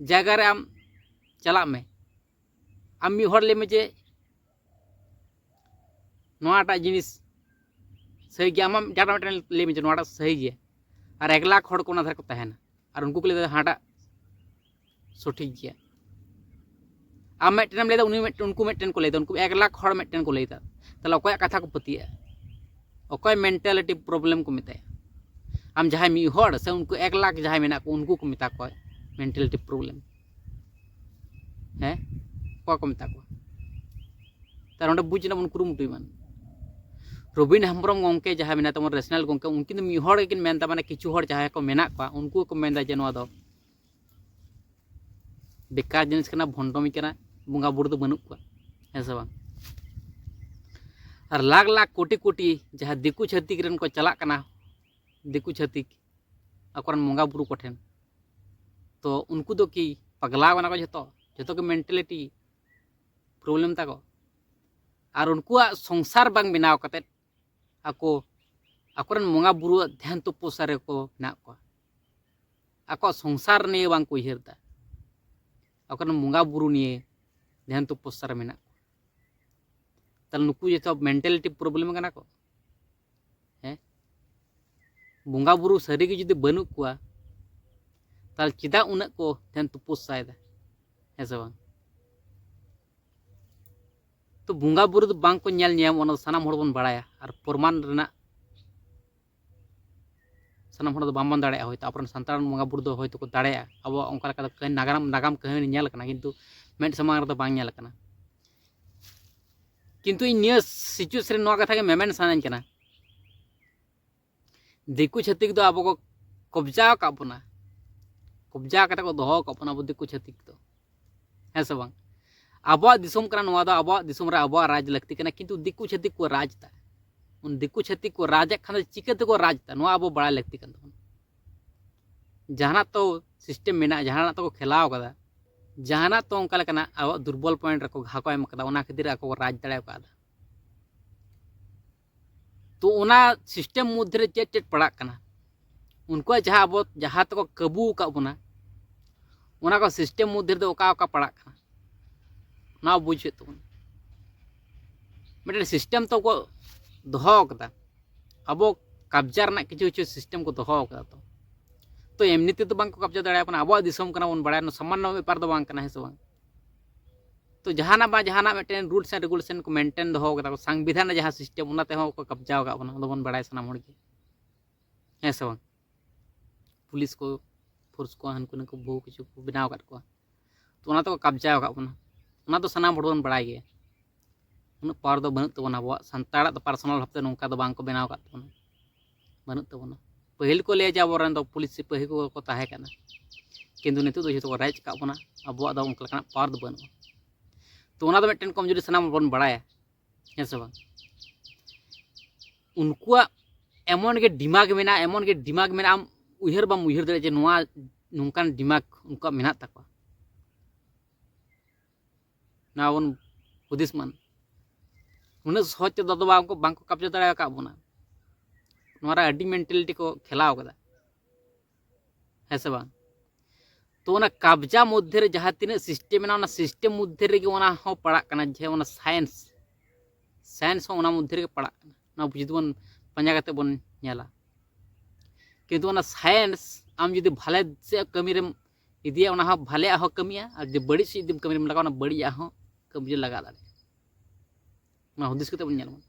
ᱡᱟᱭᱜᱟ ᱨᱮ ᱟᱢ ᱪᱟᱞᱟᱜ ᱢᱮ, ᱟᱢ ᱢᱤᱫ ᱦᱚᱲ ᱞᱟᱹᱭ ᱢᱮ ᱡᱮ ᱱᱚᱣᱟᱴᱟᱜ ᱡᱤᱱᱤᱥ ᱥᱟᱹᱦᱤ ᱜᱮᱭᱟ, ᱟᱢᱟᱜ ᱡᱟᱦᱟᱸᱴᱟᱜ ᱢᱤᱫᱴᱮᱱ ᱞᱟᱹᱭ ᱢᱮ ᱡᱮ ᱱᱚᱣᱟᱴᱟᱜ ᱥᱟᱹᱦᱤ ᱜᱮᱭᱟ, ᱟᱨ ᱮᱠ ᱞᱟᱠᱷ ᱦᱚᱲ ᱠᱚ ᱚᱱᱟ ᱫᱷᱟᱨᱮ ᱠᱚ ᱛᱟᱦᱮᱱᱟ, ᱟᱨ ᱩᱱᱠᱩ ᱠᱚ ᱞᱟᱹᱭᱫᱟ ᱦᱟᱸᱴᱟᱜ ᱥᱚᱴᱷᱤᱠ ᱜᱮᱭᱟ᱾ ᱟᱢ ᱢᱤᱫᱴᱮᱱ ᱮᱢ ᱞᱟᱹᱭᱫᱟ, ᱩᱱᱤ ᱢᱤᱫᱴᱮᱱ, ᱩᱱᱠᱩ ᱢᱤᱫᱴᱮᱱ ᱠᱚ ᱞᱟᱹᱭᱫᱟ, ᱩᱱᱠᱩ ᱮᱠ ᱞᱟᱠᱷ ᱦᱚᱲ ᱢᱤᱫᱴᱮᱱ ᱠᱚ ᱞᱟᱹᱭᱫᱟ, ᱛᱟᱦᱚᱞᱮ ᱚᱠᱚᱭᱟᱜ ᱠᱟᱛᱷᱟ ᱠᱚ ᱯᱟᱹᱛᱭᱟᱹᱜᱼᱟ? ᱚᱠᱚᱭ ᱢᱮᱱᱴᱟᱞᱤᱴᱤ ᱯᱨᱚᱵᱞᱮᱢ ᱠᱚ ᱢᱮᱛᱟᱭᱟ? ᱟᱢ ᱡᱟᱦᱟᱸᱭ ᱢᱤᱫ ᱦᱚᱲ ᱥᱮ ᱩᱱᱠᱩ ᱮᱠ ᱞᱟᱠᱷ ᱡᱟᱦᱟᱸᱭ ᱢᱮᱱᱟᱜ ᱠᱚ, ᱩᱱᱠᱩ ᱠᱚ ᱢᱮᱛᱟ ᱠᱚᱣᱟ ᱢᱮᱱᱴᱟᱞᱤᱴᱤ ᱯᱨᱚᱵᱞᱮᱢ? ᱦᱮᱸ, ᱚᱠᱚᱭ ᱠᱚ ᱢᱮᱛᱟ ᱠᱚᱣᱟ? ᱛᱟᱦᱞᱮ ᱚᱸᱰᱮ ᱵᱩᱡᱽ ᱨᱮᱱᱟᱜ ᱵᱚᱱ ᱠᱩᱨᱩᱢᱩᱴᱩᱭ ᱢᱟ᱾ ᱨᱚᱵᱤᱱ ᱦᱮᱢᱵᱨᱚᱢ ᱜᱚᱢᱠᱮ ᱡᱟᱦᱟᱸᱭ ᱢᱮᱱᱟᱭ ᱛᱟᱵᱚᱱ, ᱨᱮᱥᱱᱟᱞ ᱜᱚᱢᱠᱮ, ᱩᱱᱠᱤᱱ ᱫᱚ ᱢᱤᱫ ᱦᱚᱲ ᱜᱮᱠᱤᱱ ᱢᱮᱱᱫᱟ, ᱢᱟᱱᱮ ᱠᱤᱪᱷᱩ ᱦᱚᱲ ᱡᱟᱦᱟᱸᱭ ᱠᱚ ᱢᱮᱱᱟᱜ ᱠᱚᱣᱟ, ᱩᱱᱠᱩ ᱠᱚ ᱢᱮᱱᱫᱟ ᱡᱮ ᱱᱚᱣᱟ ᱫᱚ ᱵᱮᱠᱟᱨ ᱡᱤᱱᱤᱥ ᱠᱟᱱᱟ, ᱵᱷᱚᱱᱰᱚᱢᱤ ᱠᱟᱱᱟ, ᱵᱚᱸᱜᱟ ᱵᱩᱨᱩ ᱫᱚ ᱵᱟᱹᱱᱩᱜ ᱠᱚᱣᱟ, ᱦᱮᱸ ᱥᱮ ᱵᱟᱝ? ᱟᱨ ᱞᱟᱠᱷ ᱞᱟᱠᱷ ᱠᱳᱴᱤ ᱠᱳᱴᱤ ᱡᱟᱦᱟᱸ ᱫᱤᱠᱩ ᱪᱷᱟᱹᱛᱤᱠ ᱨᱮᱱ ᱠᱚ ᱪᱟᱞᱟᱜ ᱠᱟᱱᱟ, ᱫᱤᱠᱩ ᱪᱷᱟᱹᱛᱤᱠ ᱟᱠᱚᱨᱮᱱ ᱵᱚᱸᱜᱟ ᱵᱩᱨᱩ ᱠᱚᱴᱷᱮᱱ, ᱛᱚ ᱩᱱᱠᱩ ᱫᱚ ᱠᱤ ᱯᱟᱜᱽᱞᱟᱣ ᱠᱟᱱᱟ ᱠᱚ? ᱡᱷᱚᱛᱚ, ᱡᱷᱚᱛᱚ ᱜᱮ ᱢᱮᱱᱴᱟᱞᱤᱴᱤ ᱯᱨᱚᱵᱞᱮᱢ ᱛᱟᱠᱚ᱾ ᱟᱨ ᱩᱱᱠᱩᱣᱟᱜ ᱥᱚᱝᱥᱟᱨ ᱵᱟᱝ ᱵᱮᱱᱟᱣ ᱠᱟᱛᱮᱫ ᱟᱠᱚ ᱟᱠᱚᱨᱮᱱ ᱵᱚᱸᱜᱟ ᱵᱩᱨᱩᱣᱟᱜ ᱫᱷᱮᱭᱟᱱ ᱛᱚᱯᱚᱥᱟ ᱨᱮᱠᱚ ᱢᱮᱱᱟᱜ ᱠᱚᱣᱟ᱾ ᱟᱠᱚᱣᱟᱜ ᱥᱚᱝᱥᱟᱨ ᱱᱤᱭᱮ ᱵᱟᱝ ᱠᱚ ᱩᱭᱦᱟᱹᱨ ᱮᱫᱟ, ᱟᱠᱚᱨᱮᱱ ᱵᱚᱸᱜᱟ ᱵᱩᱨᱩ ᱱᱤᱭᱮ ᱫᱷᱮᱭᱟᱱ ᱛᱚᱯᱚᱥᱟ ᱨᱮ ᱢᱮᱱᱟᱜ ᱠᱚᱣᱟ᱾ ᱛᱟᱦᱞᱮ ᱱᱩᱠᱩ ᱡᱚᱛᱚ ᱢᱮᱱᱴᱟᱞᱤᱴᱤ ᱯᱨᱚᱵᱞᱮᱢ ᱠᱟᱱᱟ ᱠᱚ᱾ ᱦᱮᱸ, ᱵᱚᱸᱜᱟ ᱵᱩᱨᱩ ᱥᱟᱹᱨᱤᱜᱮ ᱡᱩᱫᱤ ᱵᱟᱹᱱᱩᱜ ᱠᱚᱣᱟ, ᱛᱟᱦᱞᱮ ᱪᱮᱫᱟᱜ ᱩᱱᱟᱹᱜ ᱠᱚ ᱫᱷᱮᱭᱟᱱ ᱛᱚᱯᱚᱥᱟᱭᱮᱫᱟ? ᱦᱮᱸ ᱥᱮ ᱵᱟᱝ? ᱛᱚ ᱵᱚᱸᱜᱟ ᱵᱩᱨᱩ ᱫᱚ ᱵᱟᱝ ᱠᱚ ᱧᱮᱞ ᱧᱟᱢ, ᱚᱱᱟ ᱫᱚ ᱥᱟᱱᱟᱢ ᱦᱚᱲ ᱵᱚᱱ ᱵᱟᱲᱟᱭᱟ᱾ ᱟᱨ ᱯᱨᱚᱢᱟᱱ ᱨᱮᱱᱟᱜ ᱥᱟᱱᱟᱢ ᱦᱚᱲ ᱫᱚ ᱵᱟᱝᱵᱚᱱ ᱫᱟᱲᱮᱭᱟᱜᱼᱟ, ᱦᱚᱭᱛᱳ ᱟᱵᱚᱨᱮᱱ ᱥᱟᱱᱛᱟᱲ ᱨᱮᱱ ᱵᱚᱸᱜᱟ ᱵᱩᱨᱩ ᱫᱚ ᱦᱚᱭᱛᱳ ᱠᱚ ᱫᱟᱲᱮᱭᱟᱜᱼᱟ, ᱟᱵᱚᱣᱟᱜ ᱚᱱᱠᱟ ᱞᱮᱠᱟ ᱫᱚ ᱠᱟᱹᱦᱱᱤ, ᱱᱟᱜᱟᱢ, ᱱᱟᱜᱟᱢ ᱠᱟᱹᱦᱱᱤ ᱧᱮᱞ ᱟᱠᱟᱱᱟ, ᱠᱤᱱᱛᱩ ᱢᱮᱫ ᱥᱟᱢᱟᱝ ᱨᱮᱫᱚ ᱵᱟᱝ ᱧᱮᱞ ᱟᱠᱟᱱᱟ᱾ ᱠᱤᱱᱛᱩ ᱤᱧ ᱱᱤᱭᱟᱹ ᱥᱤᱪᱩᱭᱮᱥᱚᱱ ᱨᱮ ᱱᱚᱣᱟ ᱠᱟᱛᱷᱟ ᱜᱮ ᱢᱮᱢᱮᱱ ᱥᱟᱱᱟᱧ ᱠᱟᱱᱟ, ᱫᱤᱠᱩ ᱪᱷᱟᱹᱛᱤᱠ ᱫᱚ ᱟᱵᱚ ᱠᱚ ᱠᱚᱵᱽᱡᱟ ᱟᱠᱟᱫ ᱵᱚᱱᱟ, ᱠᱚᱵᱽᱡᱟ ᱠᱟᱛᱮ ᱠᱚ ᱫᱚᱦᱚ ᱟᱠᱟᱫ ᱵᱚᱱᱟ ᱟᱵᱚ ᱫᱤᱠᱩ ᱪᱷᱟᱹᱛᱤᱠ ᱫᱚ, ᱦᱮᱸ ᱥᱮ ᱵᱟᱝ? ᱟᱵᱚᱣᱟᱜ ᱫᱤᱥᱚᱢ ᱠᱟᱱᱟ ᱱᱚᱣᱟ ᱫᱚ, ᱟᱵᱚᱣᱟᱜ ᱫᱤᱥᱚᱢ ᱨᱮ ᱟᱵᱚᱣᱟᱜ ᱨᱟᱡᱽ ᱞᱟᱹᱠᱛᱤ ᱠᱟᱱᱟ, ᱠᱤᱱᱛᱩ ᱫᱤᱠᱩ ᱪᱷᱟᱹᱛᱤᱠ ᱠᱚ ᱨᱟᱡᱽ ᱮᱫᱟ᱾ ᱩᱱ ᱫᱤᱠᱩ ᱪᱷᱟᱹᱛᱤᱠ ᱠᱚ ᱨᱟᱡᱽ ᱮᱫ ᱠᱷᱟᱱ ᱫᱚ ᱪᱤᱠᱟᱹ ᱛᱮᱠᱚ ᱨᱟᱡᱽ ᱮᱫᱟ, ᱱᱚᱣᱟ ᱟᱵᱚ ᱵᱟᱲᱟᱭ ᱞᱟᱹᱠᱛᱤ ᱠᱟᱱ ᱛᱟᱵᱚᱱᱟ᱾ ᱡᱟᱦᱟᱱᱟᱜ ᱛᱚ ᱥᱤᱥᱴᱮᱢ ᱢᱮᱱᱟᱜᱼᱟ, ᱡᱟᱦᱟᱱᱟᱜ ᱛᱚᱠᱚ ᱠᱷᱮᱞᱟᱣ ᱠᱟᱫᱟ, ᱡᱟᱦᱟᱱᱟᱜ ᱛᱚ ᱚᱱᱠᱟ ᱞᱮᱠᱟᱱᱟᱜ ᱟᱵᱚᱣᱟᱜ ᱫᱩᱨᱵᱚᱞ ᱯᱚᱭᱮᱱᱴ ᱨᱮᱠᱚ ᱜᱷᱟ ᱠᱚ ᱮᱢ ᱠᱟᱫᱟ, ᱚᱱᱟ ᱠᱷᱟᱹᱛᱤᱨ ᱟᱠᱚ ᱠᱚ ᱨᱟᱡᱽ ᱫᱟᱲᱮ ᱠᱟᱣᱫᱟ᱾ ᱛᱚ ᱚᱱᱟ ᱥᱤᱥᱴᱮᱢ ᱢᱚᱫᱽᱫᱷᱮ ᱨᱮ ᱪᱮᱫ ᱪᱮᱫ ᱯᱟᱲᱟᱜ ᱠᱟᱱᱟ, ᱩᱱᱠᱩᱣᱟᱜ ᱡᱟᱦᱟᱸ ᱟᱵᱚ ᱡᱟᱦᱟᱸ ᱛᱮᱠᱚ ᱠᱟᱹᱵᱩ ᱟᱠᱟᱫ ᱵᱚᱱᱟ, ᱚᱱᱟ ᱠᱚ ᱥᱤᱥᱴᱮᱢ ᱢᱚᱫᱽᱫᱷᱮ ᱨᱮᱫᱚ ᱚᱠᱟ ᱚᱠᱟ ᱯᱟᱲᱟᱜ ᱠᱟᱱᱟ, ᱚᱱᱟ ᱵᱩᱡᱽ ᱦᱩᱭᱩᱜ ᱛᱟᱵᱚᱱᱟ᱾ ᱢᱤᱫᱴᱮᱱ ᱥᱤᱥᱴᱮᱢ ᱛᱚ ᱠᱚ ᱫᱚᱦᱚ ᱟᱠᱟᱫᱟ, ᱟᱵᱚ ᱠᱟᱵᱽᱡᱟ ᱨᱮᱱᱟᱜ ᱠᱤᱪᱷᱩ ᱠᱤᱪᱷᱩ ᱥᱤᱥᱴᱮᱢ ᱠᱚ ᱫᱚᱦᱚ ᱟᱠᱟᱫᱟ᱾ ᱛᱚ ᱛᱚ ᱮᱢᱱᱤ ᱛᱮᱫᱚ ᱵᱟᱝ ᱠᱚ ᱠᱟᱵᱽᱡᱟ ᱫᱟᱲᱮᱭᱟᱜ ᱠᱟᱱᱟ, ᱟᱵᱚᱣᱟᱜ ᱫᱤᱥᱚᱢ ᱠᱟᱱᱟ ᱵᱚᱱ ᱵᱟᱲᱟᱭᱟ, ᱥᱟᱢᱟᱱᱱᱚ ᱵᱮᱯᱟᱨ ᱫᱚ ᱵᱟᱝ ᱠᱟᱱᱟ, ᱦᱮᱸ ᱥᱮ ᱵᱟᱝ? ᱛᱚ ᱡᱟᱦᱟᱱᱟᱜ ᱵᱟ ᱡᱟᱦᱟᱱᱟᱜ ᱢᱤᱫᱴᱮᱱ ᱨᱩᱞᱥ ᱮᱱᱰ ᱨᱮᱜᱩᱞᱮᱥᱚᱱ ᱠᱚ ᱢᱮᱱᱴᱮᱱ ᱫᱚᱦᱚ ᱠᱟᱫᱟ ᱠᱚ, ᱥᱚᱝᱵᱤᱫᱷᱟᱱ ᱨᱮ ᱡᱟᱦᱟᱸ ᱥᱤᱥᱴᱮᱢ, ᱚᱱᱟ ᱛᱮᱦᱚᱸ ᱠᱚ ᱠᱟᱵᱽᱡᱟ ᱟᱠᱟᱫ ᱵᱚᱱᱟ, ᱚᱱᱟ ᱵᱚᱱ ᱵᱟᱲᱟᱭ ᱥᱟᱱᱟᱢ ᱦᱚᱲ ᱜᱮ, ᱦᱮᱸ ᱥᱮ ᱵᱟᱝ? ᱯᱩᱞᱤᱥ ᱠᱚ, ᱯᱷᱳᱨᱥ ᱠᱚ, ᱦᱟᱱᱠᱩ ᱱᱟᱠᱩ ᱵᱚᱦᱩ ᱠᱤᱪᱷᱩ ᱠᱚ ᱵᱮᱱᱟᱣ ᱟᱠᱟᱫ ᱠᱚᱣᱟ, ᱛᱚ ᱚᱱᱟ ᱛᱮᱠᱚ ᱠᱟᱵᱽᱡᱟ ᱟᱠᱟᱫ ᱵᱚᱱᱟ, ᱚᱱᱟ ᱫᱚ ᱥᱟᱱᱟᱢ ᱦᱚᱲ ᱵᱚᱱ ᱵᱟᱲᱟᱭ ᱜᱮᱭᱟ᱾ ᱩᱱᱟᱹᱜ ᱯᱟᱣᱟᱨ ᱫᱚ ᱵᱟᱹᱱᱩᱜ ᱛᱟᱵᱚᱱᱟ, ᱟᱵᱚᱣᱟᱜ ᱥᱟᱱᱛᱟᱲᱟᱜ ᱫᱚ ᱯᱟᱨᱥᱚᱱᱟᱞ ᱵᱷᱟᱵᱛᱮ ᱱᱚᱝᱠᱟ ᱫᱚ ᱵᱟᱝ ᱠᱚ ᱵᱮᱱᱟᱣ ᱟᱠᱟᱫ ᱛᱟᱵᱚᱱᱟ, ᱵᱟᱹᱱᱩᱜ ᱛᱟᱵᱚᱱᱟ᱾ ᱯᱟᱹᱦᱤᱞ ᱠᱚ ᱞᱟᱹᱭᱟ ᱡᱮ ᱟᱵᱚᱨᱮᱱ ᱫᱚ ᱯᱩᱞᱤᱥ ᱥᱤᱯᱟᱹᱦᱤ ᱠᱚ ᱛᱟᱦᱮᱸ ᱠᱟᱱᱟ, ᱠᱤᱱᱛᱩ ᱱᱤᱛᱚᱜ ᱫᱚ ᱡᱚᱛᱚ ᱠᱚ ᱨᱮᱡ ᱟᱠᱟᱫ ᱵᱚᱱᱟ, ᱟᱵᱚᱣᱟᱜ ᱫᱚ ᱚᱱᱠᱟ ᱞᱮᱠᱟᱱᱟᱜ ᱯᱟᱣᱟᱨ ᱫᱚ ᱵᱟᱹᱱᱩᱜᱼᱟ᱾ ᱛᱚ ᱚᱱᱟ ᱫᱚ ᱢᱤᱫᱴᱮᱱ ᱠᱚᱢᱡᱩᱨᱤ ᱥᱟᱱᱟᱢ ᱵᱚᱱ ᱵᱟᱲᱟᱭᱟ, ᱦᱮᱸ ᱥᱮ ᱵᱟᱝ? ᱩᱱᱠᱩᱣᱟᱜ ᱮᱢᱚᱱ ᱜᱮ ᱰᱤᱢᱟᱜᱽ ᱢᱮᱱᱟᱜᱼᱟ, ᱮᱢᱚᱱ ᱜᱮ ᱰᱤᱢᱟᱜᱽ ᱢᱮᱱᱟᱜᱼᱟ, ᱟᱢ ᱩᱭᱦᱟᱹᱨ ᱵᱟᱢ ᱩᱭᱦᱟᱹᱨ ᱫᱟᱲᱮᱭᱟᱜᱼᱟ ᱡᱮ ᱱᱚᱣᱟ ᱱᱚᱝᱠᱟᱱ ᱰᱤᱢᱟᱜᱽ ᱩᱱᱠᱩᱣᱟᱜ ᱢᱮᱱᱟᱜ ᱛᱟᱠᱚᱣᱟ᱾ ᱱᱚᱣᱟ ᱵᱚᱱ ᱦᱩᱫᱤᱥ ᱢᱟ, ᱩᱱᱟᱹᱜ ᱥᱚᱦᱚᱡ ᱛᱮᱫᱚ ᱟᱫᱚ ᱵᱟᱝ ᱠᱚ, ᱵᱟᱝ ᱠᱚ ᱠᱟᱵᱽᱡᱟ ᱫᱟᱲᱮ ᱟᱠᱟᱫ ᱵᱚᱱᱟ᱾ ᱱᱚᱣᱟ ᱨᱮ ᱟᱹᱰᱤ ᱢᱮᱱᱴᱟᱞᱤᱴᱤ ᱠᱚ ᱠᱷᱮᱞᱟᱣ ᱠᱟᱫᱟ, ᱦᱮᱸ ᱥᱮ ᱵᱟᱝ? ᱛᱚ ᱚᱱᱟ ᱠᱟᱵᱽᱡᱟ ᱢᱚᱫᱽᱫᱷᱮ ᱨᱮ ᱡᱟᱦᱟᱸ ᱛᱤᱱᱟᱹᱜ ᱥᱤᱥᱴᱮᱢ ᱢᱮᱱᱟᱜᱼᱟ, ᱚᱱᱟ ᱥᱤᱥᱴᱮᱢ ᱢᱚᱫᱽᱫᱷᱮ ᱨᱮᱜᱮ ᱚᱱᱟ ᱦᱚᱸ ᱯᱟᱲᱟᱜ ᱠᱟᱱᱟ, ᱡᱮ ᱚᱱᱟ ᱥᱟᱭᱮᱱᱥ, ᱥᱟᱭᱮᱱᱥ ᱦᱚᱸ ᱚᱱᱟ ᱢᱚᱫᱽᱫᱷᱮ ᱨᱮᱜᱮ ᱯᱟᱲᱟᱜ ᱠᱟᱱᱟ᱾ ᱚᱱᱟ ᱡᱩᱫᱤ ᱵᱚᱱ ᱯᱟᱸᱡᱟ ᱠᱟᱛᱮ ᱵᱚᱱ ᱧᱮᱞᱟ, ᱠᱤᱱᱛᱩ ᱚᱱᱟ ᱥᱟᱭᱮᱱᱥ ᱟᱢ ᱡᱩᱫᱤ ᱵᱷᱟᱞᱮ ᱥᱮᱫ ᱠᱟᱹᱢᱤ ᱨᱮᱢ ᱤᱫᱤᱭᱟ, ᱚᱱᱟ ᱦᱚᱸ ᱵᱷᱟᱞᱮᱭᱟᱜ ᱦᱚᱸ ᱠᱟᱹᱢᱤᱭᱟ, ᱟᱨ ᱡᱩᱫᱤ ᱵᱟᱹᱲᱤᱡ ᱥᱮᱫ ᱡᱩᱫᱤᱢ ᱠᱟᱹᱢᱤ ᱨᱮᱢ ᱞᱟᱜᱟᱣᱟ, ᱚᱱᱟ ᱵᱟᱹᱲᱤᱡᱟᱜ ᱦᱚᱸ ᱠᱟᱹᱢᱤ ᱨᱮ ᱞᱟᱜᱟᱣ ᱫᱟᱲᱮᱭᱟᱜᱼᱟ᱾ ᱚᱱᱟ ᱦᱩᱫᱤᱥ ᱠᱟᱛᱮ ᱵᱚᱱ ᱧᱮᱞ ᱢᱟ᱾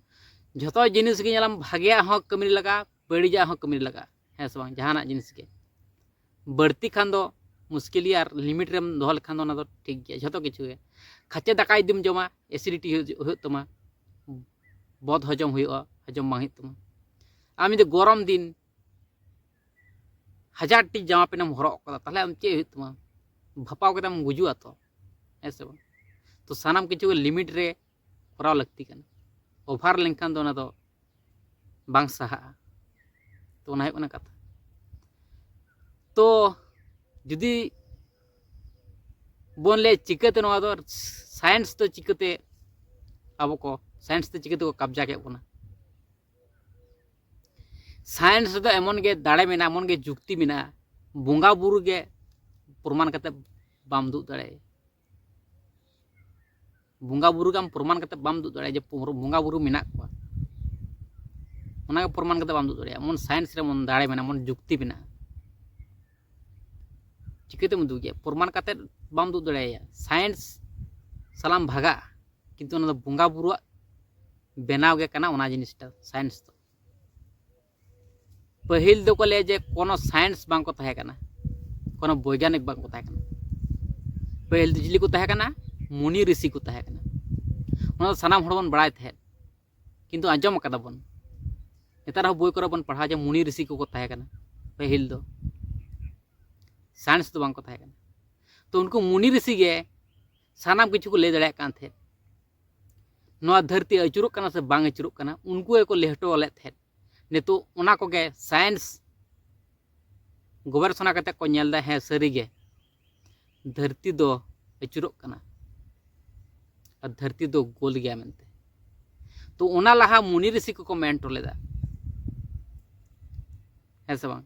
ᱡᱷᱚᱛᱚ ᱡᱤᱱᱤᱥ ᱜᱮ ᱧᱮᱞᱟᱢ, ᱵᱷᱟᱜᱮᱭᱟᱜ ᱦᱚᱸ ᱠᱟᱹᱢᱤ ᱨᱮ ᱞᱟᱜᱟᱜᱼᱟ, ᱵᱟᱹᱲᱤᱡᱟᱜ ᱦᱚᱸ ᱠᱟᱹᱢᱤ ᱨᱮ ᱞᱟᱜᱟᱜᱼᱟ, ᱦᱮᱸ ᱥᱮ ᱵᱟᱝ? ᱡᱟᱦᱟᱱᱟᱜ ᱡᱤᱱᱤᱥ ᱜᱮ ᱵᱟᱹᱲᱛᱤ ᱠᱷᱟᱱ ᱫᱚ ᱢᱩᱥᱠᱤᱞ ᱜᱮᱭᱟ, ᱟᱨ ᱞᱤᱢᱤᱴ ᱨᱮᱢ ᱫᱚᱦᱚ ᱞᱮᱠᱷᱟᱱ ᱫᱚ ᱚᱱᱟ ᱫᱚ ᱴᱷᱤᱠ ᱜᱮᱭᱟ, ᱡᱷᱚᱛᱚ ᱠᱤᱪᱷᱩ ᱜᱮ᱾ ᱠᱷᱟᱪᱮ ᱫᱟᱠᱟ ᱡᱩᱫᱤᱢ ᱡᱚᱢᱟ, ᱮᱥᱤᱰᱤᱴᱤ ᱦᱩᱭᱩᱜ ᱦᱩᱭᱩᱜ ᱛᱟᱢᱟ, ᱵᱚᱫ ᱦᱚᱡᱚᱢ ᱦᱩᱭᱩᱜᱼᱟ, ᱦᱚᱡᱚᱢ ᱵᱟᱝ ᱦᱩᱭᱩᱜ ᱛᱟᱢᱟ᱾ ᱟᱢ ᱡᱩᱫᱤ ᱜᱚᱨᱚᱢ ᱫᱤᱱ ᱦᱟᱡᱟᱨ ᱴᱤ ᱡᱟᱢᱟ ᱯᱮᱱᱴ ᱮᱢ ᱦᱚᱨᱚᱜ ᱠᱟᱫᱟ, ᱛᱟᱦᱚᱞᱮ ᱟᱢ ᱪᱮᱫ ᱦᱩᱭᱩᱜ ᱛᱟᱢᱟ? ᱵᱷᱟᱯᱟᱣ ᱠᱟᱛᱮᱢ ᱜᱩᱡᱩᱜᱼᱟ ᱛᱚ, ᱦᱮᱸ ᱥᱮ ᱵᱟᱝ? ᱛᱚ ᱥᱟᱱᱟᱢ ᱠᱤᱪᱷᱩ ᱜᱮ ᱞᱤᱢᱤᱴ ᱨᱮ ᱠᱚᱨᱟᱣ ᱞᱟᱹᱠᱛᱤ ᱠᱟᱱᱟ᱾ ᱳᱵᱷᱟᱨ ᱞᱮᱱᱠᱷᱟᱱ ᱫᱚ ᱚᱱᱟ ᱫᱚ ᱵᱟᱝ ᱥᱟᱦᱟᱜᱼᱟ᱾ ᱛᱚ ᱚᱱᱟ ᱦᱩᱭᱩᱜ ᱠᱟᱱᱟ ᱠᱟᱛᱷᱟ᱾ ᱛᱚ ᱡᱩᱫᱤ ᱵᱚᱱ ᱞᱟᱹᱭᱟ ᱪᱤᱠᱟᱹᱛᱮ ᱱᱚᱣᱟ ᱫᱚ, ᱥᱟᱭᱮᱱᱥ ᱫᱚ ᱪᱤᱠᱟᱹᱛᱮ ᱟᱵᱚ ᱠᱚ, ᱥᱟᱭᱮᱱᱥ ᱫᱚ ᱪᱤᱠᱟᱹ ᱛᱮᱠᱚ ᱠᱟᱵᱽᱡᱟ ᱠᱮᱫ ᱵᱚᱱᱟ? ᱥᱟᱭᱮᱱᱥ ᱨᱮᱫᱚ ᱮᱢᱚᱱ ᱜᱮ ᱫᱟᱲᱮ ᱢᱮᱱᱟᱜᱼᱟ, ᱮᱢᱚᱱ ᱜᱮ ᱡᱩᱠᱛᱤ ᱢᱮᱱᱟᱜᱼᱟ, ᱵᱚᱸᱜᱟ ᱵᱩᱨᱩ ᱜᱮ ᱯᱨᱚᱢᱟᱱ ᱠᱟᱛᱮ ᱵᱟᱢ ᱩᱫᱩᱜ ᱫᱟᱲᱮᱭᱟᱭᱟ᱾ ᱵᱚᱸᱜᱟ ᱵᱩᱨᱩ ᱜᱮ ᱟᱢ ᱯᱨᱚᱢᱟᱱ ᱠᱟᱛᱮ ᱵᱟᱢ ᱩᱫᱩᱜ ᱫᱟᱲᱮᱭᱟᱜᱼᱟ ᱡᱮ ᱵᱚᱸᱜᱟ ᱵᱩᱨᱩ ᱢᱮᱱᱟᱜ ᱠᱚᱣᱟ᱾ ᱚᱱᱟᱜᱮ ᱯᱨᱚᱢᱟᱱ ᱠᱟᱛᱮ ᱵᱟᱢ ᱩᱫᱩᱜ ᱫᱟᱲᱮᱭᱟᱜᱼᱟ᱾ ᱮᱢᱚᱱ ᱥᱟᱭᱮᱱᱥ ᱨᱮ ᱮᱢᱚᱱ ᱫᱟᱲᱮ ᱢᱮᱱᱟᱜᱼᱟ, ᱮᱢᱚᱱ ᱡᱩᱠᱛᱤ ᱢᱮᱱᱟᱜᱼᱟ᱾ ᱪᱤᱠᱟᱹᱛᱮᱢ ᱩᱫᱩᱜᱮᱭᱟ? ᱯᱨᱚᱢᱟᱱ ᱠᱟᱛᱮ ᱵᱟᱢ ᱩᱫᱩᱜ ᱫᱟᱲᱮᱭᱟᱭᱟ᱾ ᱥᱟᱭᱮᱱᱥ ᱥᱟᱞᱟᱜ ᱮᱢ ᱵᱷᱟᱜᱟᱜᱼᱟ, ᱠᱤᱱᱛᱩ ᱚᱱᱟ ᱫᱚ ᱵᱚᱸᱜᱟ ᱵᱩᱨᱩᱣᱟᱜ ᱵᱮᱱᱟᱣ ᱜᱮ ᱠᱟᱱᱟ ᱚᱱᱟ ᱡᱤᱱᱤᱥᱴᱟ, ᱥᱟᱭᱮᱱᱥ ᱫᱚ᱾ ᱯᱟᱹᱦᱤᱞ ᱫᱚᱠᱚ ᱞᱟᱹᱭᱟ ᱡᱮ ᱠᱳᱱᱳ ᱥᱟᱭᱮᱱᱥ ᱵᱟᱝᱠᱚ ᱛᱟᱦᱮᱸ ᱠᱟᱱᱟ, ᱠᱳᱱᱳ ᱵᱳᱭᱜᱟᱱᱤᱠ ᱵᱟᱝᱠᱚ ᱛᱟᱦᱮᱸ ᱠᱟᱱᱟ᱾ ᱯᱟᱹᱦᱤᱞ ᱫᱚ ᱪᱤᱞᱤ ᱠᱚ ᱛᱟᱦᱮᱸ ᱠᱟᱱᱟ? ᱢᱩᱱᱤ ᱨᱤᱥᱤ ᱠᱚ ᱛᱟᱦᱮᱸ ᱠᱟᱱᱟ᱾ ᱚᱱᱟ ᱫᱚ ᱥᱟᱱᱟᱢ ᱦᱚᱲ ᱵᱚᱱ ᱵᱟᱲᱟᱭ ᱛᱟᱦᱮᱸᱫ, ᱠᱤᱱᱛᱩ ᱟᱸᱡᱚᱢ ᱟᱠᱟᱫᱟ ᱵᱚᱱ᱾ ᱱᱮᱛᱟᱨ ᱦᱚᱸ ᱵᱳᱭ ᱠᱚᱨᱮ ᱵᱚᱱ ᱯᱟᱲᱦᱟᱣᱟ ᱡᱮ ᱢᱩᱱᱤ ᱨᱤᱥᱤ ᱠᱚᱠᱚ ᱛᱟᱦᱮᱸ ᱠᱟᱱᱟ ᱯᱟᱹᱦᱤᱞ ᱫᱚ, ᱥᱟᱭᱮᱱᱥ ᱫᱚ ᱵᱟᱝᱠᱚ ᱛᱟᱦᱮᱸ ᱠᱟᱱᱟ᱾ ᱛᱚ ᱩᱱᱠᱩ ᱢᱩᱱᱤ ᱨᱤᱥᱤ ᱜᱮ ᱥᱟᱱᱟᱢ ᱠᱤᱪᱷᱩ ᱠᱚ ᱞᱟᱹᱭ ᱫᱟᱲᱮᱭᱟᱜ ᱠᱟᱱ ᱛᱟᱦᱮᱸᱫ᱾ ᱱᱚᱣᱟ ᱫᱷᱟᱹᱨᱛᱤ ᱟᱹᱪᱩᱨᱚᱜ ᱠᱟᱱᱟ ᱥᱮ ᱵᱟᱝ ᱟᱹᱪᱩᱨᱚᱜ ᱠᱟᱱᱟ, ᱩᱱᱠᱩ ᱜᱮᱠᱚ ᱞᱟᱹᱭ ᱦᱚᱴᱚ ᱞᱮᱫ ᱛᱟᱦᱮᱸᱫ᱾ ᱱᱤᱛᱚᱜ ᱚᱱᱟ ᱠᱚᱜᱮ ᱥᱟᱭᱮᱱᱥ ᱜᱚᱵᱮᱥᱚᱱᱟ ᱠᱟᱛᱮ ᱠᱚ ᱧᱮᱞ ᱮᱫᱟ, ᱦᱮᱸ, ᱥᱟᱹᱨᱤᱜᱮ ᱫᱷᱟᱹᱨᱛᱤ ᱫᱚ ᱟᱹᱪᱩᱨᱚᱜ ᱠᱟᱱᱟ ᱟᱨ ᱫᱷᱟᱹᱨᱛᱤ ᱫᱚ ᱜᱳᱞ ᱜᱮᱭᱟ ᱢᱮᱱᱛᱮ᱾ ᱛᱚ ᱚᱱᱟ ᱞᱟᱦᱟ ᱢᱩᱱᱤ ᱨᱤᱥᱤ ᱠᱚᱠᱚ ᱢᱮᱱ ᱦᱚᱴᱚ ᱞᱮᱫᱟ, ᱦᱮᱸ ᱥᱮ ᱵᱟᱝ?